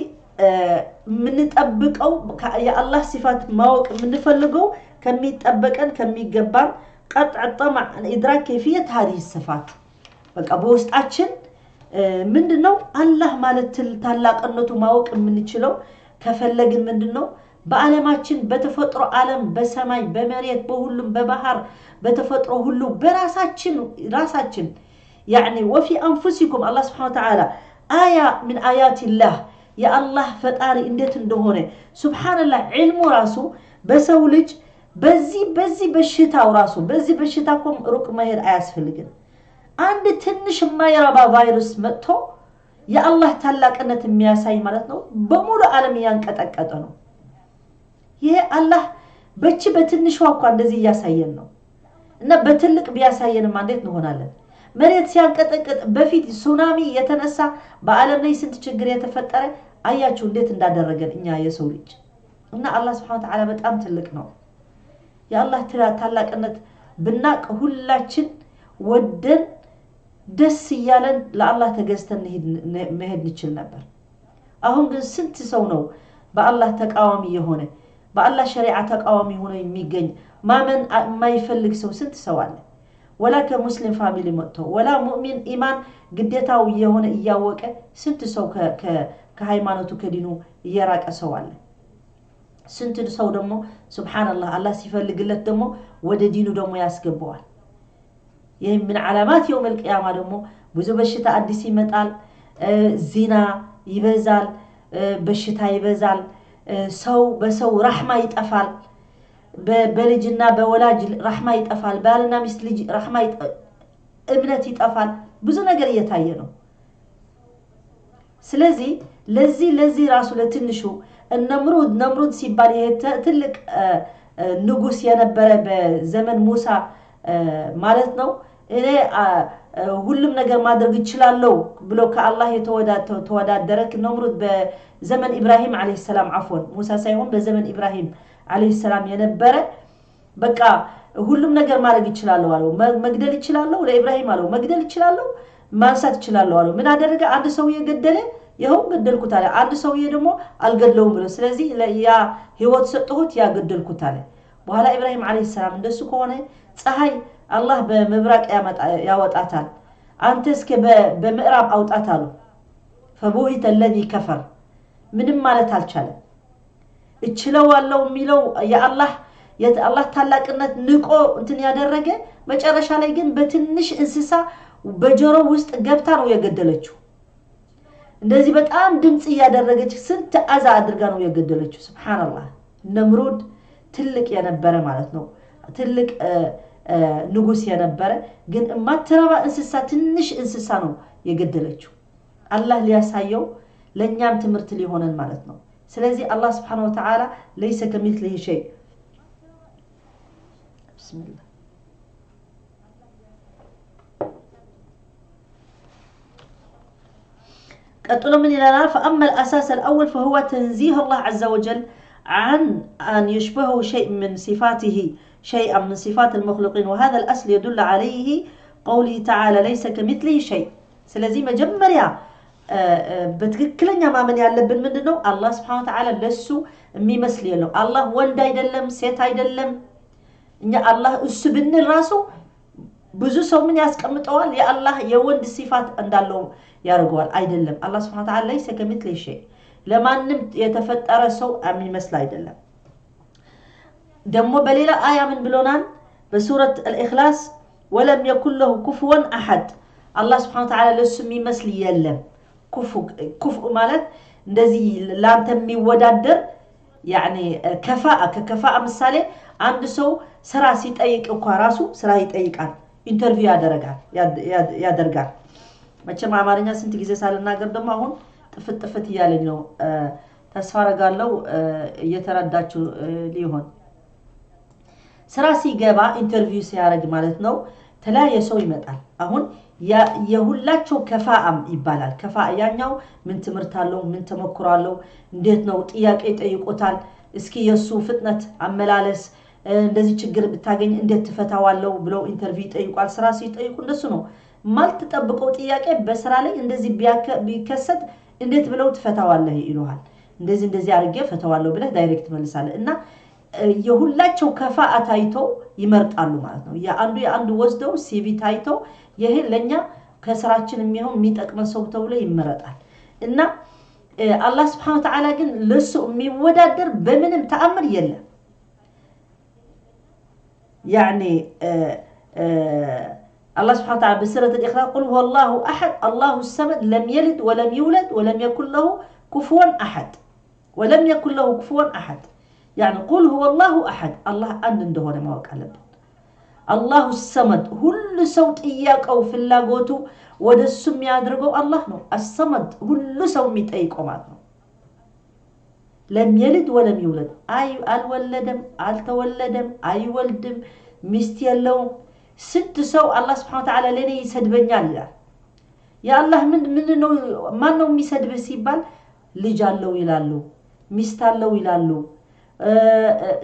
የምንጠብቀው የአላህ ሲፋት ማወቅ የምንፈልገው ከሚጠበቀን ከሚገባን قطع الطمع عن إدراك كيفية هذه الصفات። በቃ በውስጣችን ምንድነው አላህ ማለት ታላቅነቱ ማወቅ የምንችለው ከፈለግን ምንድነው በዓለማችን በተፈጥሮ ዓለም በሰማይ በመሬት በሁሉም በባህር በተፈጥሮ ሁሉ በራሳችን ራሳችን يعني وفي أنفسكم አላህ سبحانه وتعالى آية من آيات الله የአላህ ፈጣሪ እንዴት እንደሆነ ሱብሃንአላህ ዒልሙ ራሱ በሰው ልጅ በዚህ በሽታው ራሱ በዚህ በሽታ እኮ ሩቅ መሄድ አያስፈልግም። አንድ ትንሽ የማይረባ ቫይረስ መጥቶ የአላህ ታላቅነት የሚያሳይ ማለት ነው በሙሉ ዓለም እያንቀጠቀጠ ነው። ይሄ አላህ በቺ በትንሿ እንኳን እንደዚህ እያሳየን ነው። እና በትልቅ ቢያሳየንማ እንዴት እንሆናለን? መሬት ሲያንቀጠቅጥ በፊት ሱናሚ የተነሳ በዓለም ላይ ስንት ችግር የተፈጠረ አያችሁ እንዴት እንዳደረገን እኛ የሰው ልጅ። እና አላህ Subhanahu Wa Ta'ala በጣም ትልቅ ነው። የአላህ ታላቅነት ብናቅ ሁላችን ወደን ደስ እያለን ለአላህ ተገዝተን መሄድ እንችል ነበር። አሁን ግን ስንት ሰው ነው በአላህ ተቃዋሚ የሆነ በአላህ ሸሪዓ ተቃዋሚ ሆኖ የሚገኝ ማመን የማይፈልግ ሰው ስንት ሰው አለ? ወላ ከሙስሊም family መጥቶ ወላ ሙእሚን ኢማን ግዴታው የሆነ እያወቀ ስንት ሰው ከሃይማኖቱ ከዲኑ እየራቀ ሰው አለ። ስንት ሰው ደግሞ ሱብሃንአላህ አላህ ሲፈልግለት ደግሞ ወደ ዲኑ ደግሞ ያስገባዋል። ይህ ምን ዓላማት የውመል ቂያማ ደግሞ ብዙ በሽታ አዲስ ይመጣል። ዚና ይበዛል፣ በሽታ ይበዛል፣ ሰው በሰው ራህማ ይጠፋል። በልጅና በወላጅ ራህማ ይጠፋል። ባልና ሚስት ልጅ ራህማ እምነት ይጠፋል። ብዙ ነገር እየታየ ነው። ስለዚህ ለዚህ ራሱ ለትንሹ ነምሩድ ሲባል ይሄ ትልቅ ንጉስ የነበረ በዘመን ሙሳ ማለት ነው። እኔ ሁሉም ነገር ማድረግ እችላለሁ ብሎ ከአላህ የተወዳደረ ነምሩድ በዘመን ኢብራሂም ዓለይሂ ሰላም፣ ዓፍወን ሙሳ ሳይሆን በዘመን ኢብራሂም ዓለይሂ ሰላም የነበረ በቃ ሁሉም ነገር ማድረግ እችላለሁ አለው። መግደል እችላለሁ ለኢብራሂም አለው። መግደል እችላለሁ፣ ማንሳት እችላለሁ አለው። ምን አደረገ? አንድ ሰውዬ ገደለ። ይኸው ገደልኩት አለ። አንድ ሰውዬ ደግሞ አልገድለውም ብሎ ስለዚህ ያ ህይወት ሰጠሁት፣ ያ ገደልኩት አለ። በኋላ ኢብራሂም ዓለይሂ ሰላም እንደሱ ከሆነ ፀሐይ አላህ በምብራቅ ያወጣታል፣ አንተ እስከ በምዕራብ አውጣት አሉ። ፈቡሂተ አለዚ ከፈር ምንም ማለት አልቻለም። እችለዋለሁ የሚለው የአላህ ታላቅነት ንቆ እንትን ያደረገ መጨረሻ ላይ ግን በትንሽ እንስሳ በጆሮ ውስጥ ገብታ ነው የገደለችው። እንደዚህ በጣም ድምጽ እያደረገች ስንት አዛ አድርጋ ነው የገደለችው። ሱብሃንአላህ ነምሩድ ትልቅ የነበረ ማለት ነው፣ ትልቅ ንጉስ የነበረ ግን የማትረባ እንስሳ ትንሽ እንስሳ ነው የገደለችው። አላህ ሊያሳየው ለእኛም ትምህርት ሊሆነን ማለት ነው። ስለዚህ አላህ ስብሓነሁ ወተዓላ ለይሰ ከሚስሊሂ ሸይ። ብስሚላህ ቀጥሎ ምን ይለናል? ፈአማ አልአሳስ አልአወል ፈሁወ ተንዚህ አላህ ዐዘ ወጀል عن أن يشبهه شيء من صفاته شيئا من صفات المخلوقين، وهذا الأصل يدل عليه قوله تعالى ليس كمثله شيء። ስለዚህ መጀመሪያ በትክክለኛ ማመን ያለብን ምንድነው? አላህ ስብሐነ ወተዓላ ለሱ የሚመስል የለው። አላህ ወንድ አይደለም፣ ሴት አይደለም። እኛ አላህ እሱ ብንል ራሱ ብዙ ሰው ምን ያስቀምጠዋል? የአላህ የወንድ ሲፋት እንዳለው ያደርገዋል። አይደለም። አላህ ስብሐነ ወተዓላ ለይሰ ከሚስሊሂ ሸይ፣ ለማንም የተፈጠረ ሰው የሚመስል አይደለም። ደግሞ በሌላ አያ ምን ብሎናል? በሱረት አልኢኽላስ ወለም የኩን ለሁ ኩፍወን አሐድ፣ አላህ ስብሐነ ወተዓላ ለሱ የሚመስል የለም። ኩፍኡ ማለት እንደዚህ ለአንተ የሚወዳደር ያኒ ከፋአ፣ ከከፋአ ምሳሌ አንድ ሰው ስራ ሲጠይቅ እኳ ራሱ ስራ ይጠይቃል፣ interview ያደርጋል። መቼም አማርኛ ስንት ጊዜ ሳልናገር ደግሞ አሁን ጥፍት ጥፍት እያለኝ ነው። ተስፋ አደርጋለሁ እየተረዳችሁ ሊሆን። ስራ ሲገባ interview ሲያደርግ ማለት ነው ተለያየ ሰው ይመጣል። አሁን የሁላቸው ከፋአም ይባላል። ከፋአ ያኛው ምን ትምህርት አለው፣ ምን ተሞክሮ አለው፣ እንዴት ነው ጥያቄ ይጠይቁታል። እስኪ የሱ ፍጥነት አመላለስ፣ እንደዚህ ችግር ብታገኝ እንዴት ትፈታዋለው ብለው interview ይጠይቋል። ስራ ሲጠይቁ እንደሱ ነው። ማልትጠብቀው ጥያቄ በስራ ላይ እንደዚህ ቢከሰት እንዴት ብለው ትፈታዋለህ ይሉሃል። እንደዚህ እንደዚህ አድርጌ ፈተዋለሁ ብለህ direct መልሳለህ። እና የሁላቸው ከፋአ ታይተው ይመርጣሉ ማለት ነው። የአንዱ የአንዱ ወስደው CV ታይተው ይሄ ለኛ ከስራችን የሚሆን የሚጠቅመን ሰው ተብሎ ይመረጣል። እና አላህ ስብሐነ ወተዓላ ግን ለሱ የሚወዳደር በምንም ተአምር የለም። ያኒ አላህ ስብሐነ ወተዓላ በሱረት አልኢኽላስ ቁል ሁወ አላሁ አሐድ አላሁ ሰመድ ለም የሊድ ወለም ይውለድ ወለም የኩን ለሁ ኩፉወን አሐድ፣ ወለም የኩን ለሁ ኩፉወን አሐድ። ያኒ ቁል ሁወ አላሁ አሐድ፣ አላህ አንድ እንደሆነ ማወቅ አለብን። አላሁ ሰመድ፣ ሁሉ ሰው ጥያቄው ፍላጎቱ ወደ እሱ የሚያደርገው አላህ ነው። አሰመድ ሁሉ ሰው የሚጠይቀው ማለት ነው። ለም የሊድ ወለም ይውለድ፣ አልወለደም፣ አልተወለደም፣ አይወልድም፣ ሚስት የለውም። ስንት ሰው አላህ ስብሐነ ወተዓላ ለኔ ይሰድበኛል ይላል። የአላህ ምን ነው ማን ነው የሚሰድብህ ሲባል ልጅ አለው ይላሉ፣ ሚስት አለው ይላሉ።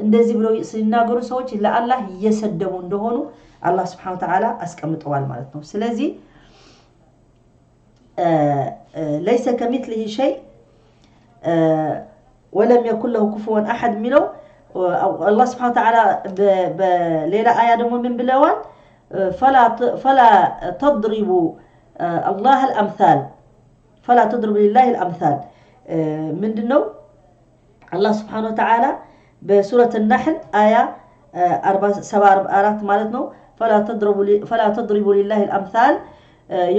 እንደዚህ ብለው ሲናገሩ ሰዎች ለአላህ እየሰደቡ እንደሆኑ አላህ ስብሐነ ወተዓላ አስቀምጠዋል ማለት ነው። ስለዚህ ለይሰ ከሚስሊሂ ሸይ ወለም የኩን ለሁ ኩፉወን አሐድ የሚለው አላህ ስብሐነ ወተዓላ በሌላ አያ ደግሞ ምን ብለዋል? ፈላ ተድሪቡ አላህ አልአምሳል፣ ፈላ ተድሪቡ ሊላሂ አልአምሳል። ምንድነው? አላህ ስብሐነ ወተዓላ በሱረት ነሕል አያ 74 ማለት ነው። فلا تضربوا لله الأمثال.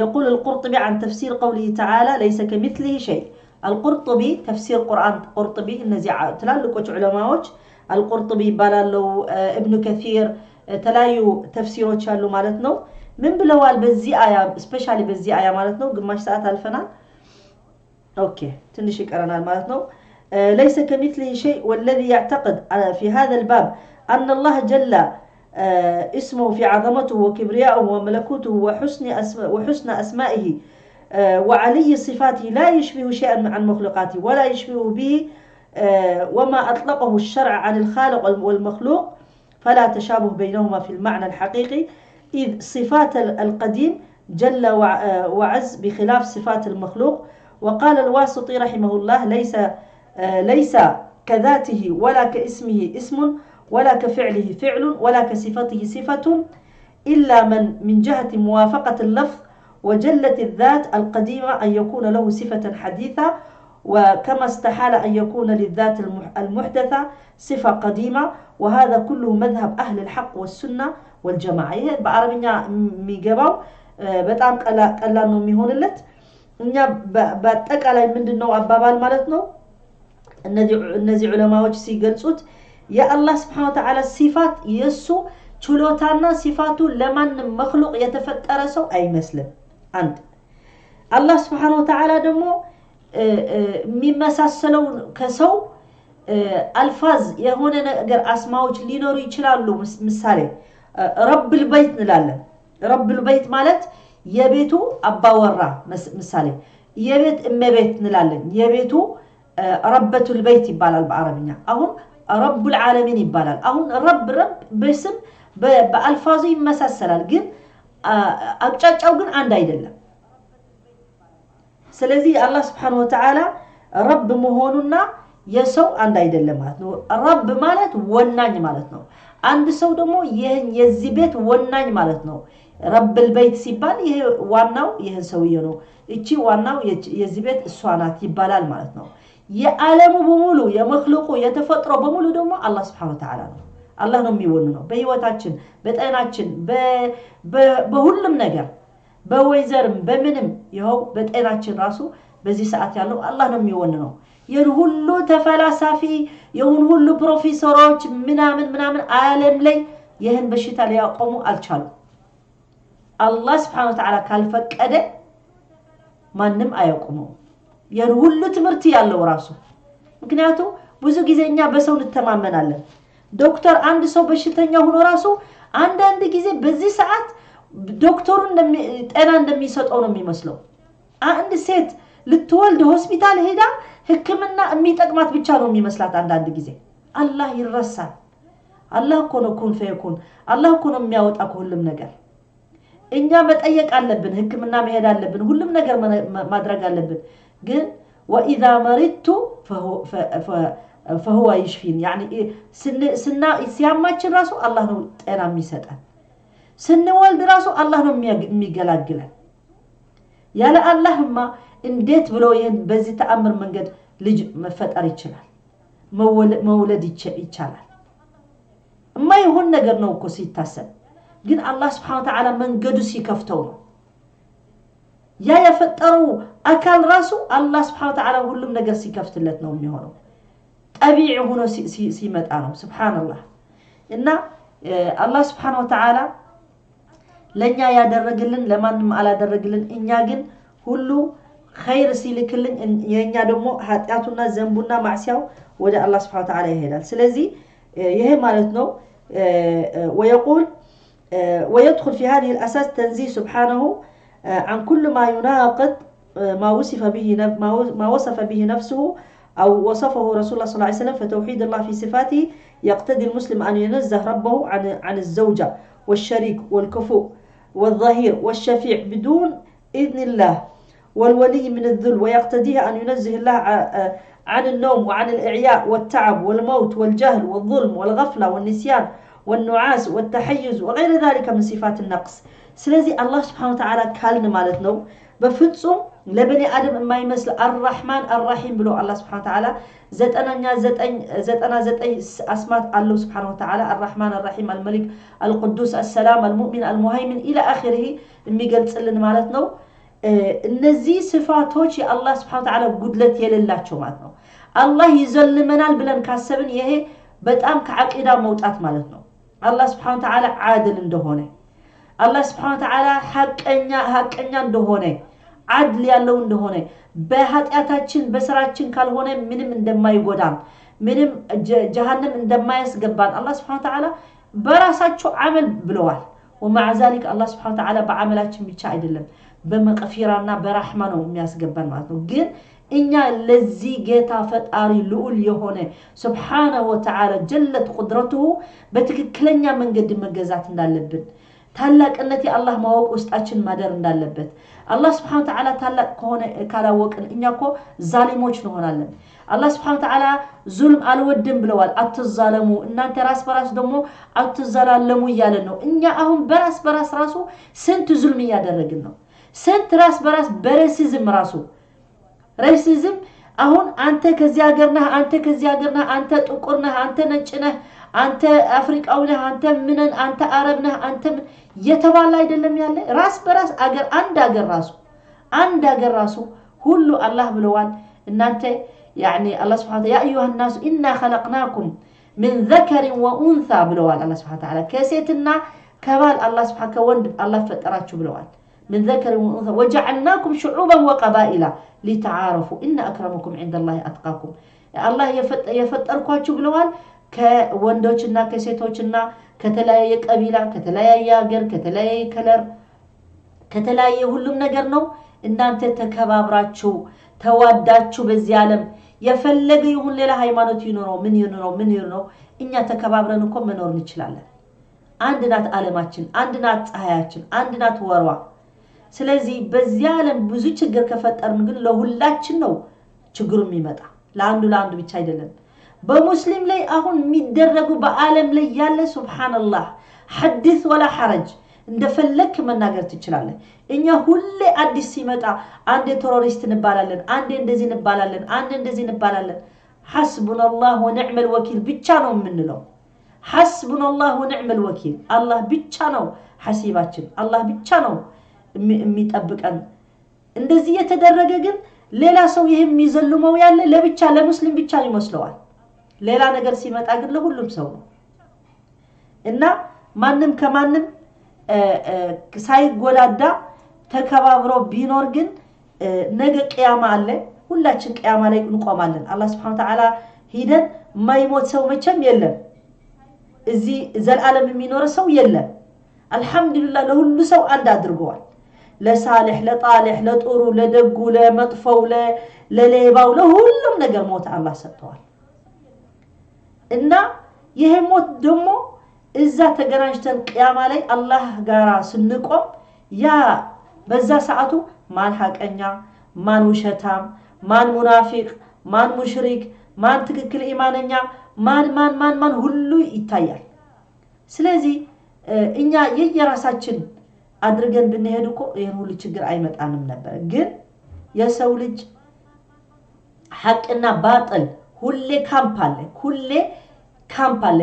يقول القرطبي عن تفسير قوله تعالى ليس كمثله شيء. القرطبي تفسير قرآن قرطبي እነዚህ ትላልቆች ዑለማዎች አልቁርጥቢ ይባላሉ፣ እብኑ ከሲር የተለያዩ ተፍሲሮች አሉ ማለት ነው። ምን ብለዋል በዚህ አያ specially በዚህ አያ ማለት ነው። ግማሽ ሰዓት አልፈናል። Okay ትንሽ ይቀረናል ማለት ነው። ليس كمثله شيء والذي يعتقد في هذا الباب أن الله جل اسمه في عظمته وكبريائه وملكوته وحسن أسمائه وعلي صفاته لا يشبه شيئا عن مخلوقاته ولا يشبه به وما أطلقه الشرع عن الخالق والمخلوق فلا تشابه بينهما في المعنى الحقيقي، إذ صفات القديم جل وعز بخلاف صفات المخلوق. وقال الواسطي رحمه الله ليس كذاته ولا كاسمه اسم ولا كفعله فعل ولا كصفته صفة إلا من جهة موافقة اللفظ، وجلت الذات القديمة أن يكون له صفة حديثة، وكما استحال أن يكون للذات المحدثة صفة قديمة، وهذا كله مذهب أهل الحق والسنة والجماعة። ይሄ በአረብኛ የሚገባው በጣም ቀላል ነው የሚሆንለት። እኛ በአጠቃላይ ምንድን ነው አባባል ማለት ነው እነዚህ ዑለማዎች ሲገልጹት የአላህ ስብሐነ ወተዓላ ሲፋት የእሱ ችሎታና ሲፋቱ ለማንም መክሉቅ የተፈጠረ ሰው አይመስልም። አንድ አላህ ስብሐነ ወተዓላ ደግሞ የሚመሳሰለው ከሰው አልፋዝ የሆነ ነገር አስማዎች ሊኖሩ ይችላሉ። ምሳሌ ረብል በይት እንላለን። ረብል በይት ማለት የቤቱ አባወራ፣ ምሳሌ የቤት እመቤት እንላለን። የቤቱ ረበቱል በይት ይባላል በአረብኛ። አሁን ረቡል ዓለሚን ይባላል። አሁን ረብ ረብ በስም በአልፋዙ ይመሳሰላል፣ ግን አቅጫጫው ግን አንድ አይደለም። ስለዚህ አላህ ስብሐነሁ ወተዓላ ረብ መሆኑና የሰው አንድ አይደለም ማለት ነው። ረብ ማለት ወናኝ ማለት ነው። አንድ ሰው ደግሞ ይህን የዚህ ቤት ወናኝ ማለት ነው። ረብል በይት ሲባል ይሄ ዋናው ይህን ሰውዬ ነው፣ እቺ ዋናው የዚህ ቤት እሷ ናት ይባላል ማለት ነው። የዓለሙ በሙሉ የመክሉቁ የተፈጥሮ በሙሉ ደግሞ አላህ ስብሐነሁ ወተዓላ ነው። አላህ ነው የሚወኑ ነው። በህይወታችን፣ በጤናችን፣ በሁሉም ነገር በወይዘርም በምንም ይኸው በጤናችን ራሱ በዚህ ሰዓት ያለው አላህ ነው የሚወን ነው። ይህን ሁሉ ተፈላሳፊ ይህን ሁሉ ፕሮፌሰሮች ምናምን ምናምን ዓለም ላይ ይህን በሽታ ሊያቆሙ አልቻሉም። አላህ ስብሐነሁ ወተዓላ ካልፈቀደ ማንም አያቆመውም። ይህን ሁሉ ትምህርት ያለው ራሱ ምክንያቱም ብዙ ጊዜ እኛ በሰው እንተማመናለን። ዶክተር አንድ ሰው በሽተኛ ሆኖ ራሱ አንዳንድ ጊዜ በዚህ ሰዓት ዶክተሩ ጤና እንደሚሰጠው ነው የሚመስለው። አንድ ሴት ልትወልድ ሆስፒታል ሄዳ ሕክምና የሚጠቅማት ብቻ ነው የሚመስላት። አንዳንድ ጊዜ አላህ ይረሳል። አላህ እኮ ነው ኩን ፈየኩን። አላህ እኮ ነው የሚያወጣ ከሁሉም ነገር። እኛ መጠየቅ አለብን፣ ሕክምና መሄድ አለብን፣ ሁሉም ነገር ማድረግ አለብን። ግን ወኢዛ መሪድቱ ፈሁወ ይሽፊን፣ ሲያማችን ራሱ አላህ ነው ጤና የሚሰጠን። ስንወልድ ራሱ አላህ ነው የሚገላግለን። ያለ አላህማ እንዴት ብሎ ይህን በዚህ ተአምር መንገድ ልጅ መፈጠር ይችላል? መውለድ ይቻላል? የማይሆን ነገር ነው እኮ ሲታሰብ። ግን አላህ ስብሐነ ወተዓላ መንገዱ ሲከፍተው ነው ያ የፈጠረው አካል ራሱ አላህ ስብሐነ ወተዓላ ሁሉም ነገር ሲከፍትለት ነው የሚሆነው። ጠቢዒ ሆኖ ሲመጣ ነው። ስብሐነላህ። እና አላህ ስብሐነ ወተዓላ ለእኛ ያደረግልን ለማንም አላደረግልን። እኛ ግን ሁሉ ኸይር ሲልክልን የእኛ ደግሞ ኃጢአቱና ዘንቡና ማዕሲያው ወደ አላህ ስብሐነ ወተዓላ ይሄዳል። ስለዚህ ይሄ ማለት ነው ወየቁል ويدخل في هذه الأساس تنزيه سبحانه عن كل ما يناقض ما وصف به نفسه أو وصفه رسول الله صلى الله عليه وسلم. فتوحيد الله في صفاته يقتضي المسلم أن ينزه ربه عن الزوجة والشريك والكفؤ والظهير والشفيع بدون إذن الله والولي من الذل، ويقتضيه أن ينزه الله عن النوم وعن الإعياء والتعب والموت والجهل والظلم والغفلة والنسيان والنعاس والتحيز وغير ذلك من صفات النقص። ስለዚህ አላህ ስብሐነ ወተዓላ ካልን ማለት ነው በፍጹም ለበኒ አደም የማይመስል አርራህማን አርራሂም ብሎ አላህ ስብሐነ ወተዓላ 99 አስማት አለው ስብሐነ ወተዓላ። አርራህማን አርራሂም፣ አልመሊክ፣ አልቅዱስ፣ አሰላም፣ አልሙእሚን፣ አልሙሃይሚን ኢላ አኺሪሂ የሚገልጽልን ማለት ነው። እነዚህ ስፋቶች የአላህ ስብሐነ ወተዓላ ጉድለት የሌላቸው ማለት ነው። አላህ ይዘልመናል ብለን ካሰብን ይሄ በጣም ከዓቂዳ መውጣት ማለት ነው። አላህ ስብሐነ ወተዓላ ዓድል እንደሆነ፣ አላህ ስብሐነ ወተዓላ ሐቀኛ እንደሆነ፣ ዓድል ያለው እንደሆነ፣ በኃጢአታችን በስራችን ካልሆነ ምንም እንደማይጎዳን፣ ምንም ጀሃነም እንደማያስገባን አላህ ስብሐነ ወተዓላ በራሳቸው ዓመል ብለዋል። ወማዕ ዛሊክ አላህ ስብሐነ ወተዓላ በዓመላችን ብቻ አይደለም በመቅፊራና በራህማ ነው የሚያስገባን ማለት ነው። ግን እኛ ለዚህ ጌታ ፈጣሪ ልዑል የሆነ ስብሓነሁ ወተዓላ ጀለት ቁድረቱሁ በትክክለኛ መንገድ መገዛት እንዳለብን፣ ታላቅነት የአላህ ማወቅ ውስጣችን ማደር እንዳለበት፣ አላህ ስብሐነ ወተዓላ ታላቅ ከሆነ ካላወቅን እኛ እኮ ዛሊሞች እንሆናለን። አላህ ስብሐነ ወተዓላ ዙልም አልወድም ብለዋል። አትዛለሙ፣ እናንተ ራስ በራስ ደግሞ አትዘላለሙ እያለን ነው። እኛ አሁን በራስ በራስ ራሱ ስንት ዙልም እያደረግን ነው። ስንት ራስ በራስ በ racism ራሱ racism አሁን አንተ ከዚህ ሀገር ነህ፣ አንተ ከዚህ ሀገር ነህ፣ አንተ ጥቁር ነህ፣ አንተ ነጭ ነህ፣ አንተ አፍሪቃዊ ነህ፣ አንተ ምንን፣ አንተ አረብ ነህ፣ አንተ ምን የተባለ አይደለም ያለ ራስ በራስ አገር አንድ አገር ራሱ አንድ አገር ራሱ ሁሉ አላህ ብለዋል። እናንተ ያኒ አላህ ሱብሓነሁ ወተዓላ ያ አዩሃ ናሱ ኢና ኸለቅናኩም ሚን ዘከሪን ወኡንሳ ብለዋል። አላህ ሱብሓነሁ ወተዓላ ከሴትና ከባል አላህ ሱብሓነሁ ከወንድ አላህ ፈጠራችሁ ብለዋል። من ذكر وأنثى وجعلناكم شعوبا وقبائل لتعارفوا إن أكرمكم عند الله أتقاكم። አላህ የፈጠርኳችሁ ብለዋል ከወንዶችና ከሴቶችና ከተለያየ ቀቢላ፣ ከተለያየ ሀገር፣ ከተለያየ color፣ ከተለያየ ሁሉም ነገር ነው። እናንተ ተከባብራችሁ ተዋዳችሁ በዚህ ዓለም የፈለገ ይሁን ሌላ ሃይማኖት ይኑረው ምን ይኑረው ምን ይኑረው እኛ ተከባብረን እኮ መኖር እንችላለን። አንድ ናት ዓለማችን፣ አንድ ናት ፀሐያችን፣ አንድ ናት ወሯ። ስለዚህ በዚህ ዓለም ብዙ ችግር ከፈጠርን ግን ለሁላችን ነው ችግሩ የሚመጣ፣ ለአንዱ ለአንዱ ብቻ አይደለም። በሙስሊም ላይ አሁን የሚደረጉ በዓለም ላይ ያለ ሱብሃንአላህ ሐዲስ ወላ ሐረጅ እንደፈለክ መናገር ትችላለህ። እኛ ሁሌ አዲስ ሲመጣ አንዴ terrorist እንባላለን፣ አንዴ እንደዚህ እንባላለን፣ አንዴ እንደዚህ እንባላለን። ሐስቡናላህ ወኒዕመል ወኪል ብቻ ነው የምንለው። ሐስቡናላህ ወኒዕመል ወኪል፣ አላህ ብቻ ነው ሐሲባችን፣ አላህ ብቻ ነው የሚጠብቀን። እንደዚህ የተደረገ ግን ሌላ ሰው ይሄ የሚዘልመው ያለ ለብቻ ለሙስሊም ብቻ ይመስለዋል። ሌላ ነገር ሲመጣ ግን ለሁሉም ሰው ነው። እና ማንም ከማንም ሳይጎዳዳ ተከባብሮ ቢኖር ግን ነገ ቅያማ አለ። ሁላችን ቅያማ ላይ እንቆማለን። አላህ ስብሐነ ወተዓላ ሂደን የማይሞት ሰው መቼም የለም። እዚህ ዘላለም የሚኖር ሰው የለም። አልሐምዱሊላህ ለሁሉ ሰው አንድ አድርገዋል። ለሳልሕ፣ ለጣልሕ፣ ለጥሩ፣ ለደጉ፣ ለመጥፎው፣ ለሌባው፣ ለሁሉም ነገር ሞት አላህ ሰጥተዋል። እና ይሄ ሞት ደግሞ እዛ ተገናኝተን ቅያማ ላይ አላህ ጋራ ስንቆም ያ በዛ ሰዓቱ ማን ሐቀኛ፣ ማን ውሸታም፣ ማን ሙናፊቅ፣ ማን ሙሽሪክ፣ ማን ትክክል ኢማነኛ፣ ማን ማን ማን ማን ሁሉ ይታያል። ስለዚህ እኛ የየራሳችን አድርገን ብንሄድ እኮ ይሄን ሁሉ ችግር አይመጣንም ነበር። ግን የሰው ልጅ ሐቅና ባጥል ሁሌ ካምፕ አለ። ሁሌ ካምፕ አለ።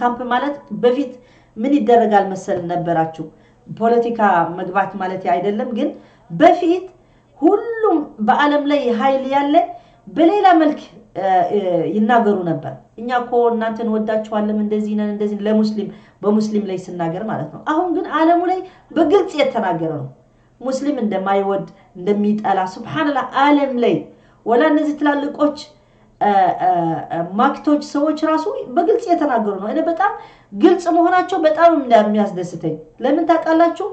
ካምፕ ማለት በፊት ምን ይደረጋል መሰል ነበራችሁ? ፖለቲካ መግባት ማለት አይደለም። ግን በፊት ሁሉም በዓለም ላይ ኃይል ያለ በሌላ መልክ ይናገሩ ነበር። እኛ እኮ እናንተን ወዳችኋለን፣ እንደዚህ ነን፣ እንደዚህ ለሙስሊም በሙስሊም ላይ ስናገር ማለት ነው። አሁን ግን ዓለሙ ላይ በግልጽ የተናገረ ነው። ሙስሊም እንደማይወድ እንደሚጠላ ሱብሃንአላህ ዓለም ላይ ወላ እነዚህ ትላልቆች ማክቶች ሰዎች ራሱ በግልጽ የተናገሩ ነው። እኔ በጣም ግልጽ መሆናቸው በጣም የሚያስደስተኝ ለምን ታውቃላችሁ?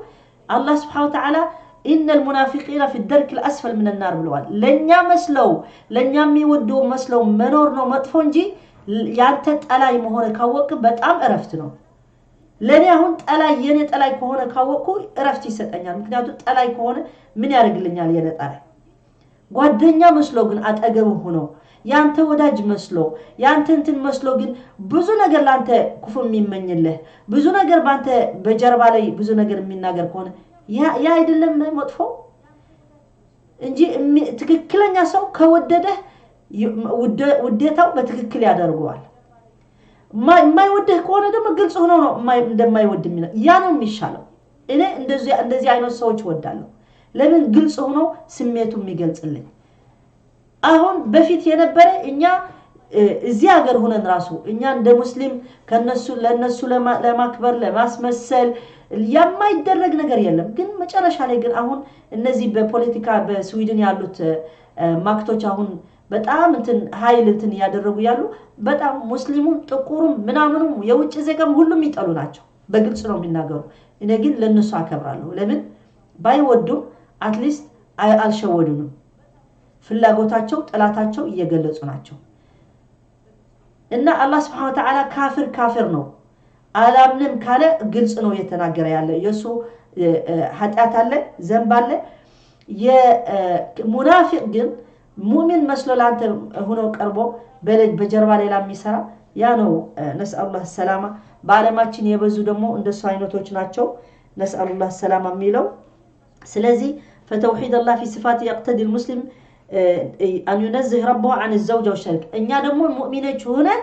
አላህ Subhanahu Wa Ta'ala إن المنافقين في الدرك الأسفل من النار ብለዋል። ለኛ መስለው ለኛ የሚወዱ መስለው መኖር ነው መጥፎ እንጂ ያንተ ጠላይ መሆን ካወቅ በጣም እረፍት ነው። ለኔ አሁን ጠላይ የኔ ጠላይ ከሆነ ካወቅኩ እረፍት ይሰጠኛል። ምክንያቱም ጠላይ ከሆነ ምን ያደርግልኛል የኔ ጠላይ? ጓደኛ መስሎ ግን አጠገብ ሆኖ ያንተ ወዳጅ መስሎ ያንተ እንትን መስሎ ግን ብዙ ነገር ላንተ ክፉ የሚመኝልህ ብዙ ነገር ባንተ በጀርባ ላይ ብዙ ነገር የሚናገር ከሆነ ያ አይደለም መጥፎ። እንጂ ትክክለኛ ሰው ከወደደህ ውዴታው በትክክል ያደርገዋል። የማይወድህ ከሆነ ደግሞ ግልጽ ሆኖ ነው እንደማይወድ የሚለው፣ ያ ነው የሚሻለው። እኔ እንደዚህ አይነት ሰዎች እወዳለሁ። ለምን ግልጽ ሆኖ ስሜቱ የሚገልጽልኝ። አሁን በፊት የነበረ እኛ እዚህ ሀገር ሆነን ራሱ እኛ እንደ ሙስሊም ከነሱ ለነሱ ለማክበር ለማስመሰል የማይደረግ ነገር የለም። ግን መጨረሻ ላይ ግን አሁን እነዚህ በፖለቲካ በስዊድን ያሉት ማክቶች አሁን በጣም እንትን ኃይል እንትን እያደረጉ ያሉ በጣም ሙስሊሙም ጥቁሩም ምናምኑም የውጭ ዜጋም ሁሉም ይጠሉ ናቸው። በግልጽ ነው የሚናገሩ። እኔ ግን ለነሱ አከብራለሁ። ለምን ባይወዱም at least አልሸወዱንም። ፍላጎታቸው ጥላታቸው እየገለጹ ናቸው። እና አላህ سبحانه وتعالى ካፍር ካፍር ነው። አላምንም ካለ ግልጽ ነው እየተናገረ ያለ የእሱ ኃጢአት አለ፣ ذنب አለ። የሙናፊቅ ግን ሙእሚን መስሎ ለአንተ ሆኖ ቀርቦ በጀርባ ሌላ የሚሰራ ያ ነው። نسأل الله السلامة። በዓለማችን የበዙ ደግሞ እንደሱ አይነቶች ናቸው። نسأل الله السلامة የሚለው። ስለዚህ فتوحيد الله في صفاته يقتضي المسلم أن ينزه ربه عن الزوجة والشريك። እኛ ደግሞ ሙእሚኖች ሆነን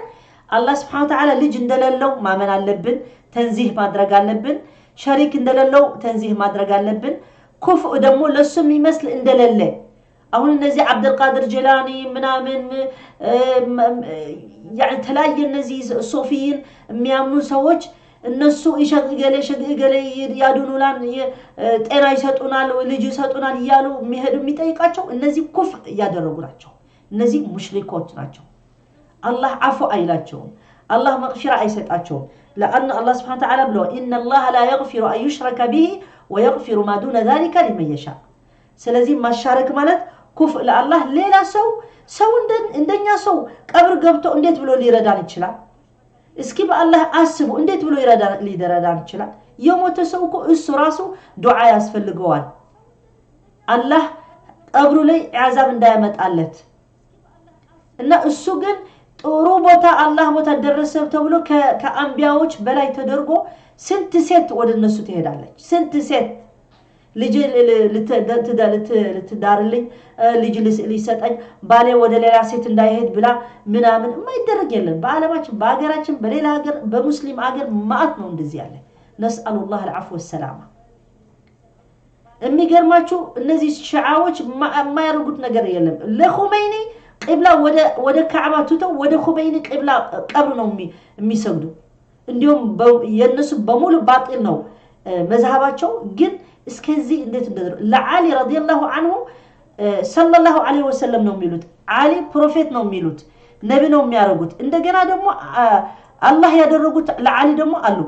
አላህ سبحانه وتعالى ልጅ እንደሌለው ማመን አለብን፣ تنزيه ማድረግ አለብን። شريك እንደሌለው تنزيه ማድረግ አለብን። كفء ደግሞ ለሱ የሚመስል እንደሌለ አሁን እነዚህ ዓብደልቃድር ጀላኒ ምናምን የተለያየ እነዚህ ሶፊይን የሚያምኑ ሰዎች እነሱ እገሌ እገሌ ያድኑናል፣ ጤና ይሰጡናል፣ ልጅ ይሰጡናል እያሉ የሚሄዱ የሚጠይቃቸው እነዚህ ኩፍር እያደረጉ ናቸው። እነዚህ ሙሽሪኮች ናቸው። አላህ አፉ አይላቸውም። አላህ መግፊራ አይሰጣቸውም። لأن አላህ سبحانه وتعالى ብለዋል إن الله لا يغفر أن يشرك به ويغفر ما دون ذلك لمن يشاء። ስለዚህ ማሻረክ ማለት ኩፍር ለአላህ ሌላ ሰው ሰው እንደኛ ሰው ቀብር ገብቶ እንዴት ብሎ ሊረዳን ይችላል? እስኪ በአላህ አስቡ፣ እንዴት ብሎ ሊረዳን ይችላል? የሞተ ሰው እኮ እሱ ራሱ ዱዓ ያስፈልገዋል። አላህ ቀብሩ ላይ ዓዛብ እንዳያመጣለት እና እሱ ግን ጥሩ ቦታ አላህ ቦታ ደረሰ ተብሎ ከአንቢያዎች በላይ ተደርጎ ስንት ሴት ወደ እነሱ ትሄዳለች። ስንት ሴት ልጅ ልትዳርልኝ፣ ልጅ ሊሰጠኝ፣ ባሌ ወደ ሌላ ሴት እንዳይሄድ ብላ ምናምን የማይደረግ የለም። በዓለማችን፣ በሀገራችን፣ በሌላ ሀገር፣ በሙስሊም ሀገር ማአት ነው እንደዚህ ያለ። نسأل الله العفو والسلامة። የሚገርማችሁ እነዚህ ሺዓዎች የማያደርጉት ነገር የለም። ለኹመይኒ ቂብላ ወደ ካዕባ ትተው ወደ ኹመይኒ ቂብላ ቀብር ነው የሚሰግዱ። እንዲሁም የእነሱ በሙሉ ባጢል ነው መዝሃባቸው። ግን እስከዚህ እንዴት እንደደረ ለዓሊ رضي الله عنه صلى الله عليه وسلم ነው የሚሉት። ዓሊ prophet ነው የሚሉት፣ ነቢ ነው የሚያደርጉት። እንደገና ደግሞ አላህ ያደረጉት ለዓሊ ደግሞ አሉ።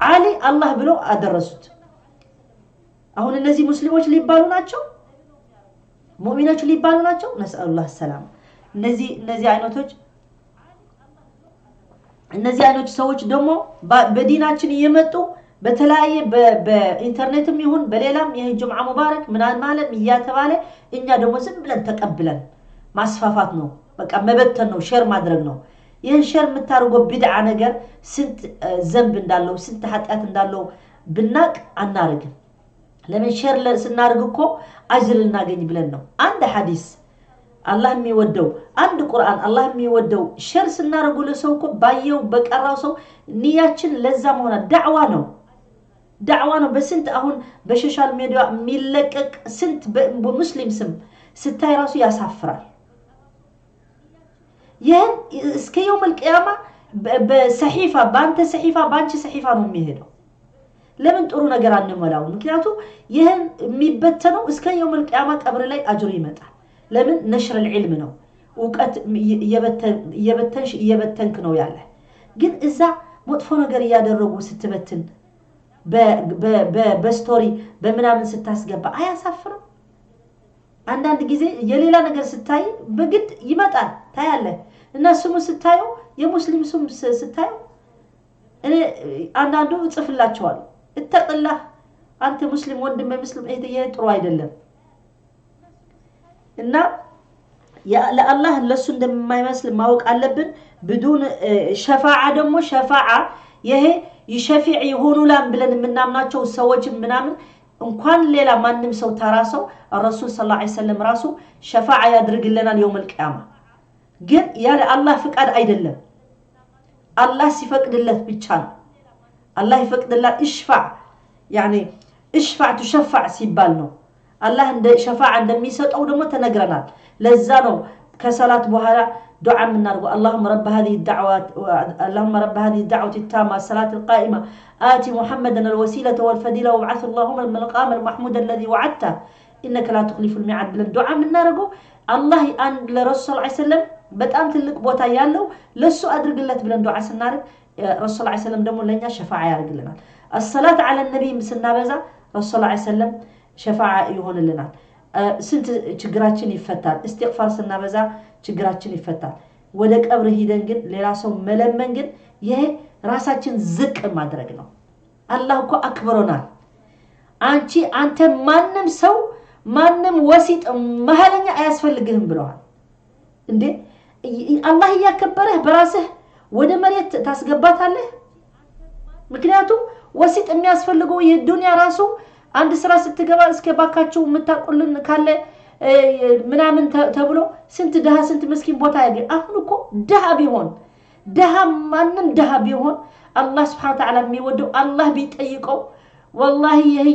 ዓሊ አላህ ብለው አደረሱት። አሁን እነዚህ ሙስሊሞች ሊባሉ ናቸው? ሙእሚኖች ሊባሉ ናቸው? نسأل الله السلامة። እነዚህ አይነቶች እነዚህ አይነቶች ሰዎች ደግሞ በዲናችን እየመጡ በተለያየ በኢንተርኔትም ይሁን በሌላም ይህ ጁምዓ ሙባረክ ምናምን ማለት እያተባለ እኛ ደግሞ ዝም ብለን ተቀብለን ማስፋፋት ነው፣ በቃ መበተን ነው፣ share ማድረግ ነው። ይህን share የምታደርገው ቢድዓ ነገር ስንት ذنب እንዳለው ስንት ኃጢአት እንዳለው ብናቅ አናርግም። ለምን share ስናደርግ እኮ أجر ልናገኝ ብለን ነው። አንድ ሐዲስ አላህ የሚወደው አንድ ቁርአን አላህ የሚወደው share ስናደርጉ ለሰው እኮ ባየው በቀራው ሰው ንያችን ለዛ መሆና ዳዕዋ ነው፣ ዳዕዋ ነው። በስንት አሁን በ social media የሚለቀቅ ስንት በሙስሊም ስም ስታይ ራሱ ያሳፍራል። ይህን እስከ يوم القيامة በ صحيفة በአንተ صحيفة በአንቺ صحيفة ነው የሚሄደው። ለምን ጥሩ ነገር አንሞላው? ምክንያቱም ይህን የሚበተነው እስከ يوم القيامة ቀብር ላይ አጅሩ ይመጣል። ለምን نشر العلم ነው፣ እውቀት እየበተንሽ እየበተንክ ነው ያለ። ግን እዛ መጥፎ ነገር እያደረጉ ስትበትን በ story በምናምን ስታስገባ አያሳፍርም? አንዳንድ ጊዜ የሌላ ነገር ስታይ በግድ ይመጣል ታያለህ። እና ስሙ ስታየው የሙስሊም ስም ስታየው እኔ አንዳንዱ እጽፍላቸዋለሁ፣ اتق الله አንተ ሙስሊም ወንድም ሙስሊም እህት፣ ይሄ ጥሩ አይደለም። እና ለአላህ ለሱ እንደማይመስል ማወቅ አለብን። بدون شفاعة ደግሞ شفاعة ይሄ ይሸፊዕ የሆኑላን ብለን የምናምናቸው ሰዎችን ምናምን እንኳን ሌላ ማንም ሰው ተራ ሰው ረሱል ሰለላሁ ዐለይሂ ወሰለም ራሱ ሸፋዓ ያድርግልናል የውመል ቂያማ። ግን ያለ አላህ ፍቃድ አይደለም። አላህ ሲፈቅድለት ብቻ ነው። አላህ ይፈቅድላል። እሽፋዕ ያኒ እሽፋዕ ትሸፋዕ ሲባል ነው። አላህ እንደ ሸፋዓ እንደሚሰጠው ደግሞ ተነግረናል። ለዛ ነው ከሰላት በኋላ ዱዓ የምናደርገው اللهم رب هذه الدعوات اللهم رب هذه الدعوة التامة الصلاة القائمة آت محمدا الوسيلة والفضيلة وابعث اللهم المقام المحمود الذي وعدته إنك لا تخلف الميعاد ብለን ዱዓ የምናደርገው አላህ አንድ ለረሱል ሰለላሁ ዐለይሂ ወሰለም በጣም ትልቅ ቦታ ያለው ለሱ አድርግለት ብለን ዱዓ ስናደርግ ረሱል ሰለላሁ ዐለይሂ ወሰለም ደግሞ ለኛ ሸፋዓ ያደርግልናል። አሰላት ዐለ ነቢይ ስናበዛ ረሱል ሰለላሁ ዐለይሂ ወሰለም ሸፋዓ ይሆንልናል። ስንት ችግራችን ይፈታል። እስትግፋር ስናበዛ ችግራችን ይፈታል። ወደ ቀብር ሂደን ግን ሌላ ሰው መለመን ግን ይሄ ራሳችን ዝቅ ማድረግ ነው። አላህ እኮ አክብሮናል። አንቺ አንተ ማንም ሰው ማንም ወሲጥ መሀለኛ አያስፈልግህም ብለዋል። እንዴ አላህ እያከበረህ በራስህ ወደ መሬት ታስገባታለህ? ምክንያቱም ወሲጥ የሚያስፈልገው ይህ ዱንያ ራሱ አንድ ስራ ስትገባ እስከ ባካችሁ የምታውቁልን ካለ ምናምን ተብሎ ስንት ድሃ ስንት ምስኪን ቦታ ያገኝ። አሁን እኮ ድሃ ቢሆን ድሃ ማንም ድሃ ቢሆን አላህ ስብሐነ ወተዓላ የሚወደው አላህ ቢጠይቀው ወላሂ ይህ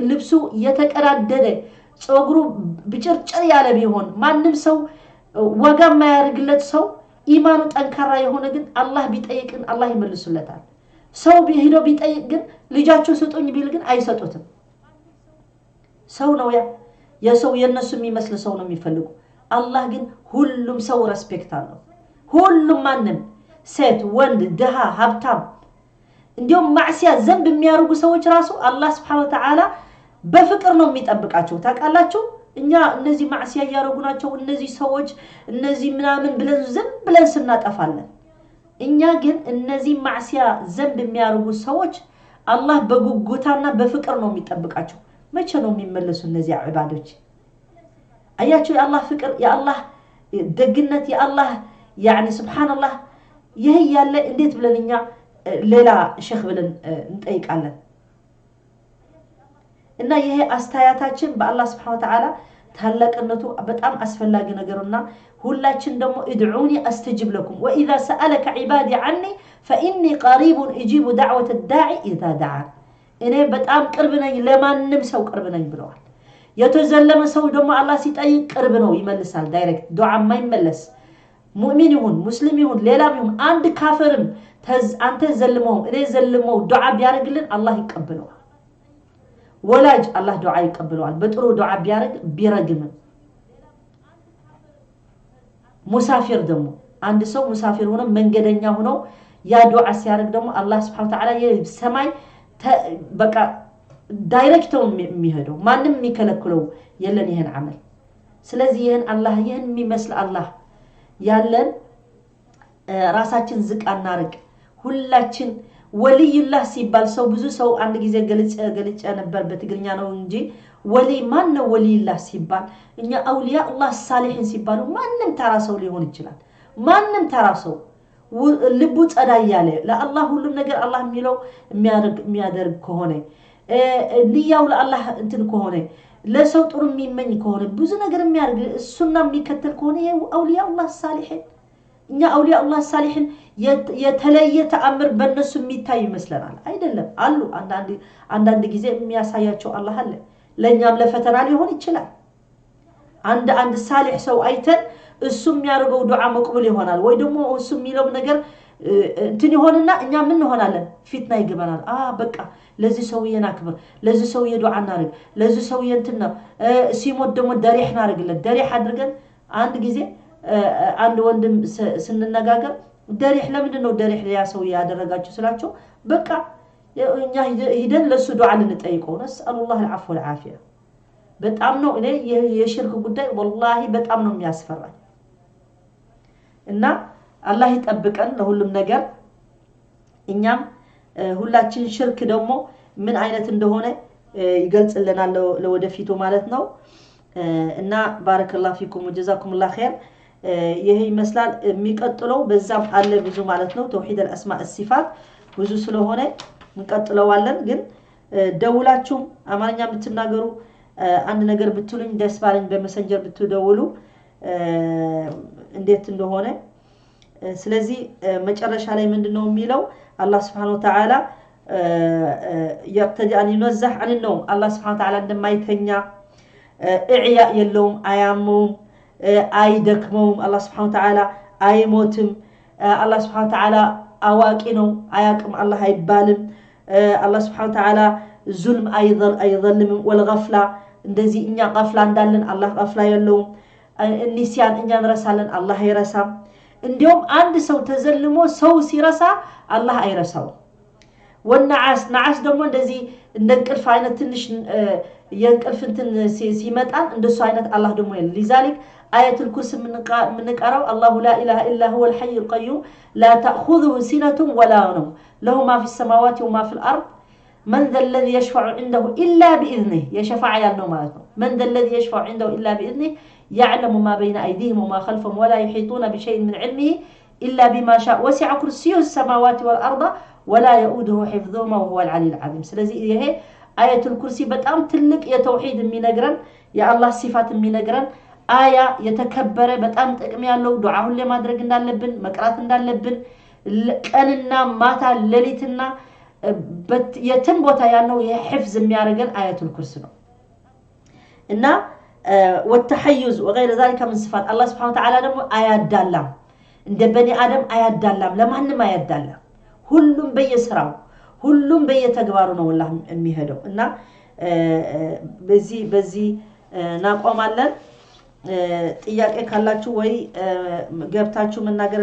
ልብሱ የተቀዳደደ ፀጉሩ ብጭርጭር ያለ ቢሆን ማንም ሰው ዋጋ የማያደርግለት ሰው ኢማኑ ጠንካራ የሆነ ግን አላህ ቢጠይቅን አላህ ይመልሱለታል። ሰው ሂዶ ቢጠይቅ ግን ልጃቸው ስጡኝ ቢል ግን አይሰጡትም። ሰው ነው ያ የሰው የነሱ የሚመስል ሰው ነው የሚፈልጉ። አላህ ግን ሁሉም ሰው respect አለው። ሁሉም ማንም ሴት፣ ወንድ፣ ድሃ፣ ሀብታም እንዲሁም ማዕሲያ ዘንብ የሚያደርጉ ሰዎች ራሱ አላህ ስብሐነ ወተዓላ በፍቅር ነው የሚጠብቃቸው። ታውቃላችሁ እኛ እነዚህ ማዕሲያ እያደረጉ ናቸው እነዚህ ሰዎች እነዚህ ምናምን ብለን ዝም ብለን ስናጠፋለን። እኛ ግን እነዚህ ማዕሲያ ዘንብ የሚያደርጉ ሰዎች አላህ በጉጉታና በፍቅር ነው የሚጠብቃቸው። መቼ ነው የሚመለሱ እነዚህ ዒባዶች? አያቸው የአላህ ፍቅር፣ የአላህ ደግነት፣ የአላህ ያኒ ሱብሃንአላህ። ይህ ያለ እንዴት ብለን እኛ ሌላ ሼኽ ብለን እንጠይቃለን? እና ይሄ አስተያየታችን በአላህ ስብሐነ ወተዓላ ታላቅነቱ በጣም አስፈላጊ ነገርና ሁላችን ደግሞ ادعوني أستجب لكم وإذا سألك عبادي عني فإني قريب أجيب دعوة الداعي إذا دعان እኔ በጣም ቅርብ ነኝ ለማንም ሰው ቅርብ ነኝ ብለዋል። የተዘለመ ሰው ደግሞ አላህ ሲጠይቅ ቅርብ ነው ይመልሳል። direct ዱዓ የማይመለስ ሙእሚን ይሁን ሙስሊም ይሁን ሌላም ይሁን አንድ ካፍርም አንተ ዘልመው እኔ ዘልመው ዱዓ ቢያደርግልን አላህ ይቀበለዋል። ወላጅ አላህ ዱዓ ይቀበለዋል። በጥሩ ዱዓ ቢያደርግ ቢረግምም። ሙሳፊር ደግሞ አንድ ሰው ሙሳፊር ሆኖ መንገደኛ ሆኖ ያ ዱዓ ሲያደርግ ደግሞ አላህ ስብሐነ ወተዓላ የሰማይ በቃ direct ነው የሚሄደው። ማንም የሚከለክለው የለን ይሄን አመል። ስለዚህ ይሄን አላህ ይሄን የሚመስል አላህ ያለን ራሳችን ዝቅ አናርግ። ሁላችን ወልዩላህ ሲባል ሰው ብዙ ሰው አንድ ጊዜ ገልጬ ነበር በትግርኛ ነው እንጂ ወሊ ማን ነው ወልዩላህ ሲባል እኛ አውሊያ አላህ ሳሊሒን ሲባሉ ማንም ተራ ሰው ሊሆን ይችላል። ማንም ተራ ሰው ልቡ ጸዳ እያለ ለአላህ ሁሉም ነገር አላህ የሚለው የሚያደርግ ከሆነ ንያው ለአላህ እንትን ከሆነ ለሰው ጥሩ የሚመኝ ከሆነ ብዙ ነገር የሚያደርግ እሱና የሚከተል ከሆነ ይሄ አውሊያ አላህ ሳሊሒን። እኛ አውሊያ አላህ ሳሊሒን የተለየ ተአምር በእነሱ የሚታይ ይመስለናል። አይደለም። አሉ አንዳንድ ጊዜ የሚያሳያቸው አላህ አለ። ለእኛም ለፈተና ሊሆን ይችላል። አንድ ሳሊሕ ሰው አይተን እሱ የሚያደርገው ዱዓ መቅቡል ይሆናል ወይ ደግሞ እሱ የሚለው ነገር እንትን ይሆንና እኛ ምን እንሆናለን? ፊትና ይገባናል። በቃ ለዚህ ሰውዬ ናክብር፣ ለዚህ ሰውዬ ዱዓ እናድርግ፣ ለዚህ ሰውዬ እንትን ነው ሲሞት ደግሞ ደሪሕ እናድርግለት። ደሪሕ አድርገን አንድ ጊዜ አንድ ወንድም ስንነጋገር ደሪሕ ለምንድን ነው ደሪሕ ያ ሰውዬ ያደረጋችሁ ስላቸው በቃ እኛ ሂደን ለሱ ዱዓ ልንጠይቀው ነስአሉላህ አልዓፍወ ወልዓፊያ። በጣም ነው እኔ የሽርክ ጉዳይ ወላሂ በጣም ነው የሚያስፈራኝ። እና አላህ ይጠብቀን ለሁሉም ነገር። እኛም ሁላችን ሽርክ ደግሞ ምን አይነት እንደሆነ ይገልጽልናል ለወደፊቱ ማለት ነው። እና ባረከላሁ ፊኩም ወጀዛኩሙላህ ኸይር። ይሄ ይመስላል። የሚቀጥለው በዛም አለ ብዙ ማለት ነው። ተውሂድ አልአስማ ሲፋት ብዙ ስለሆነ እንቀጥለዋለን። ግን ደውላችሁም አማርኛ የምትናገሩ አንድ ነገር ብትሉኝ ደስ ባለኝ፣ በ Messenger ብትደውሉ እንዴት እንደሆነ። ስለዚህ መጨረሻ ላይ ምንድን ነው የሚለው? አላህ سبحانه وتعالى يقتضي أن ينزه عن النوم፣ አላህ سبحانه وتعالى እንደማይተኛ፣ إعياء የለውም፣ አያመውም፣ አይደክመውም። አላህ سبحانه وتعالى አይሞትም። አላህ سبحانه وتعالى አዋቂ ነው፣ አያቅም አላህ አይባልም። አላህ سبحانه وتعالى ظلم አይዘልምም። والغفلة፣ እንደዚህ እኛ غفلة እንዳለን አላህ غفلة የለውም። نسيان፣ እኛ እንረሳለን፣ አላህ አይረሳም። እንዲሁም አንድ ሰው ተዘልሞ ሰው ሲረሳ አላህ አይረሳውም። والنعاس፣ نعاس ደግሞ እንደዚህ እንደ እንቅልፍ አይነት፣ ትንሽ የእንቅልፍ እንትን ሲመጣን እንደሱ አይነት አላህ ደግሞ የለም። لذلك آية الكرسي የምንቀራው الله لا إله إلا هو الحي القيوم لا تأخذه سنة ولا نوم له ما في السماوات وما في الأرض من ذا الذي يشفع عنده إلا بإذنه፣ የ شفاعة ያልነው ማለት ነው። من ذا الذي يشفع عنده إلا بإذنه يعلم ما بين أيديهم وما خلفهم ولا يحيطون بشيء من علمه إلا بما شاء وسع كرسيه السماوات والأرض ولا يؤوده حفظهما وهو العلي العظيم። ስለዚህ ይሄ آية الكرسي በጣም ትልቅ የተውሂድ የሚነግረን፣ የአላህ صفات የሚነግረን አያ፣ የተከበረ፣ በጣም ጥቅም ያለው፣ ዱዓ ሁሌ ማድረግ እንዳለብን፣ መቅራት እንዳለብን፣ ቀንና ማታ ሌሊትና የትም ቦታ ያለው ይሄ حفظ የሚያደርገን آية الكرسي ነው። እና والتحيز وغير ذلك من صفات አላህ سبحانه وتعالى ደግሞ አያዳላም። እንደ بني آدم አያዳላም፣ ለማንም አያዳላም። ሁሉም በየስራው፣ ሁሉም በየተግባሩ ነው ወላሂ የሚሄደው። እና በዚህ እናቆማለን። ጥያቄ ካላችሁ ወይ ገብታችሁ መናገር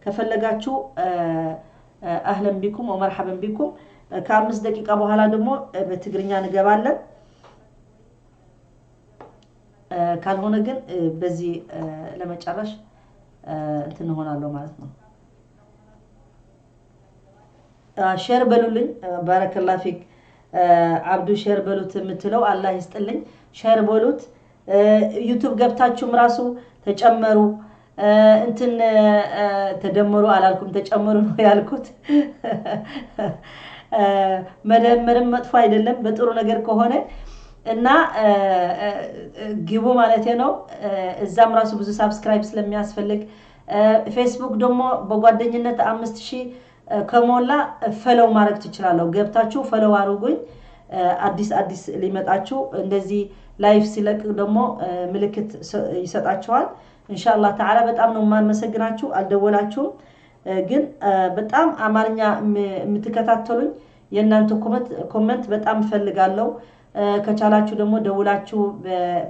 ከፈለጋችሁ أهلا بكم ومرحبا بكم። ከ5 ደቂቃ በኋላ ደግሞ በትግርኛ እንገባለን። ካልሆነ ግን በዚህ ለመጨረሽ እንትን እሆናለሁ ማለት ነው። Share በሉልኝ። بارك الله فيك አብዱ፣ share በሉት የምትለው አላህ ይስጥልኝ። Share በሉት። YouTube ገብታችሁም ራሱ ተጨመሩ፣ እንትን ተደመሩ አላልኩም፣ ተጨመሩ ነው ያልኩት። መደመርም መጥፎ አይደለም በጥሩ ነገር ከሆነ። እና ግቡ ማለት ነው። እዛም ራሱ ብዙ subscribe ስለሚያስፈልግ፣ ፌስቡክ ደግሞ በጓደኝነት 5000 ከሞላ follow ማድረግ ትችላለሁ። ገብታችሁ follow አድርጉኝ። አዲስ አዲስ ሊመጣችሁ እንደዚህ live ሲለቅ ደግሞ ምልክት ይሰጣችኋል። إن شاء الله تعالى በጣም ነው የማመሰግናችሁ። አልደወላችሁም ግን በጣም አማርኛ የምትከታተሉኝ የእናንተ comment በጣም እፈልጋለሁ። ከቻላችሁ ደግሞ ደውላችሁ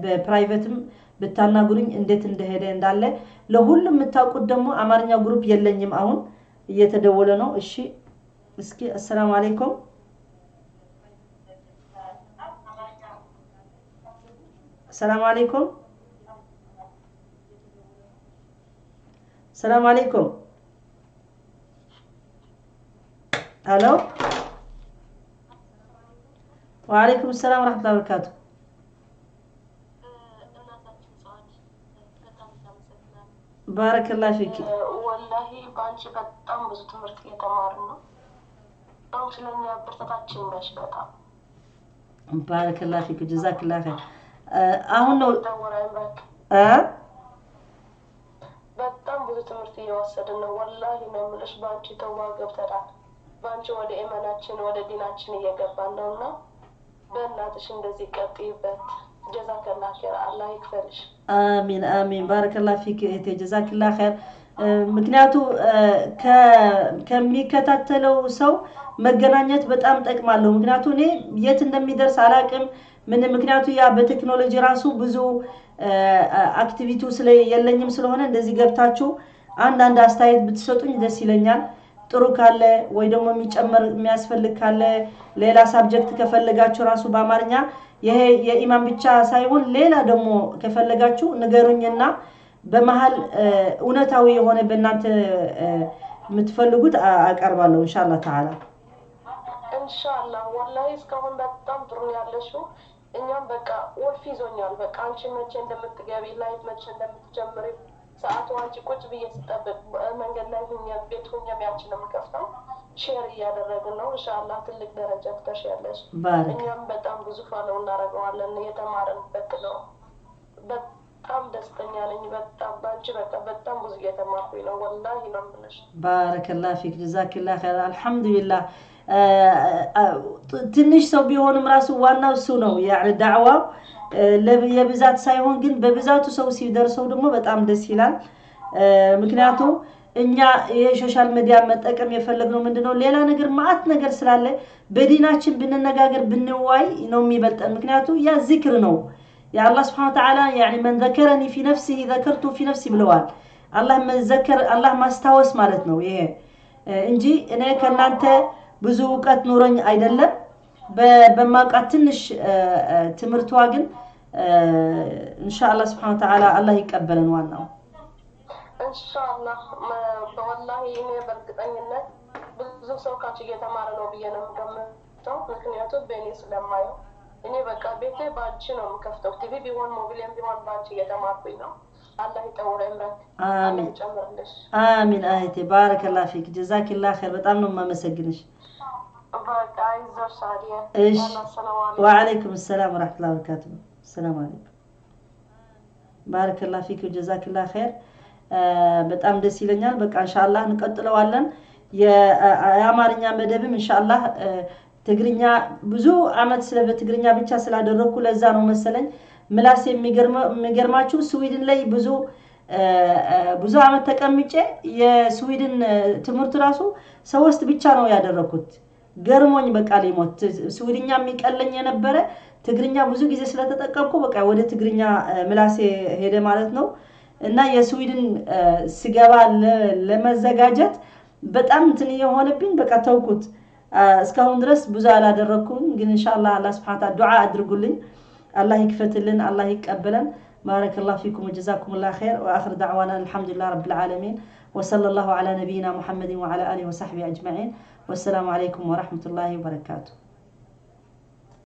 በ private ም ብታናግሩኝ እንዴት እንደሄደ እንዳለ ለሁሉም የምታውቁት። ደግሞ አማርኛ group የለኝም። አሁን እየተደወለ ነው። እሺ እስኪ السلام عليكم። السلام عليكم። السلام عليكم። Hello፣ وعليكم السلام ورحمة الله وبركاته። እናታችን ሰዋድ፣ በጣም እናመሰግናለን። بارك الله فيك። والله በአንቺ በጣም ብዙ ትምህርት እየተማርን ነው። አንቺ ለእኛ ብርታታችን ነሽ በጣም። بارك الله فيك، جزاك الله خير። አሁን ነው ተወራይ በቃ በጣም ብዙ ትምህርት እየወሰድን ነው። والله ነው የምልሽ፣ በአንቺ ተውባ ገብተናል። በአንቺ ወደ ኢማናችን ወደ ዲናችን እየገባን ነው እና በእናትሽ እንደዚህ ቀጥይበት። جزاك الله خير፣ አላህ ይክፈልሽ። آمين آمين፣ بارك الله فيك እህቴ፣ جزاك الله خير። ምክንያቱ ከሚከታተለው ሰው መገናኘት በጣም ጠቅማለሁ። ምክንያቱ እኔ የት እንደሚደርስ አላቅም። ምን ምክንያቱ ያ በቴክኖሎጂ ራሱ ብዙ activity ው ስለ የለኝም ስለሆነ እንደዚህ ገብታችሁ አንዳንድ አስተያየት ብትሰጡኝ ደስ ይለኛል። ጥሩ ካለ ወይ ደግሞ የሚጨመር የሚያስፈልግ ካለ፣ ሌላ subject ከፈለጋችሁ ራሱ በአማርኛ፣ ይሄ የኢማን ብቻ ሳይሆን ሌላ ደግሞ ከፈለጋችሁ ንገሩኝና በመሀል እውነታዊ የሆነ በእናንተ የምትፈልጉት አቀርባለሁ إن شاء الله تعالى። إن شاء الله። والله እስካሁን በጣም ጥሩ ነው ያለሽው። እኛም በቃ ወልፍ ይዞኛል። በቃ አንቺ መቼ እንደምትገቢ፣ live መቼ እንደምትጀምሪ፣ ሰዓቱ አንቺ ቁጭ ብዬ ስጠብቅ መንገድ ላይ ሁኜም ቤት ሁኜም ያንቺ ነው የምከፍተው። Share እያደረግን ነው። ኢንሻአላህ ትልቅ ደረጃ ትደርሻለሽ። ባረክ እኛም በጣም ብዙ follow እናደርገዋለን፣ እየተማረንበት ነው። በጣም ደስተኛ ነኝ። በጣም በአንቺ በቃ በጣም ብዙ እየተማርኩኝ ነው። ወላሂ ነው የምልሽ። بارك الله فيك جزاك الله خير። አልሐምዱሊላህ ትንሽ ሰው ቢሆንም ራሱ ዋናው እሱ ነው። يعني ዳዕዋው የብዛት ሳይሆን ግን በብዛቱ ሰው ሲደርሰው ደግሞ በጣም ደስ ይላል። ምክንያቱም እኛ የ social media መጠቀም የፈለግነው ምንድነው ሌላ ነገር ማአት ነገር ስላለ በዲናችን ብንነጋገር ብንዋይ ነው የሚበልጠን። ምክንያቱም ያ ዚክር ነው። የአላህ سبحانه وتعالى يعني من ذكرني في نفسه ذكرته في نفسي ብለዋል። አላህ መዘከር አላህ ማስታወስ ማለት ነው ይሄ እንጂ እኔ ከእናንተ ብዙ እውቀት ኑሮኝ አይደለም። በማውቃት ትንሽ ትምህርቷ ግን ኢንሻአላህ سبحانه وتعالى አላህ ይቀበለን ዋናው። ኢንሻአላህ ወላሂ እኔ በእርግጠኝነት ብዙ ሰው ካንቺ እየተማረ ነው ብዬ ነው የምገምተው። ምክንያቱም በእኔ ስለማየው እኔ በቃ ቤቴ በአንቺ ነው የምከፍተው። ቲቪ ቢሆን ሞቢልም ቢሆን በአንቺ እየተማርኩኝ ነው። አላህ ይጠውር እምረት፣ አላህ አሚን ይጨምርልሽ። አሚን። እህቴ بارك الله فيك جزاك الله خير። በጣም ነው የማመሰግንሽ። በቃ አይዞሽ ሳዲያ። እሺ يلا ሰላም አለይኩም። وعليكم السلام ورحمة الله وبركاته። ሰላም አለይኩም። بارك الله فيك جزاك الله خير። በጣም ደስ ይለኛል። በቃ ኢንሻአላህ እንቀጥለዋለን። የአማርኛ መደብም ኢንሻአላህ ትግርኛ ብዙ አመት ስለ በትግርኛ ብቻ ስላደረግኩ ለዛ ነው መሰለኝ ምላስ የሚገርማችሁ ስዊድን ላይ ብዙ ብዙ አመት ተቀምጬ የስዊድን ትምህርት ራሱ ሶስት ብቻ ነው ያደረኩት። ገርሞኝ በቃ ሊሞት ስዊድኛ የሚቀለኝ የነበረ ትግርኛ ብዙ ጊዜ ስለተጠቀምኩ በቃ ወደ ትግርኛ ምላሴ ሄደ ማለት ነው። እና የስዊድን ስገባ ለመዘጋጀት በጣም እንትን የሆነብኝ በቃ ተውኩት። እስካሁን ድረስ ብዙ አላደረኩም፣ ግን ኢንሻአላህ አላህ سبحانه وتعالى ዱዓ አድርጉልኝ። አላህ ይክፈትልን፣ አላህ ይቀበለን። بارك الله فيكم وجزاكم الله خير وآخر دعوانا الحمد لله رب العالمين وصلى الله على نبينا محمد وعلى آله وصحبه أجمعين والسلام عليكم ورحمة الله وبركاته።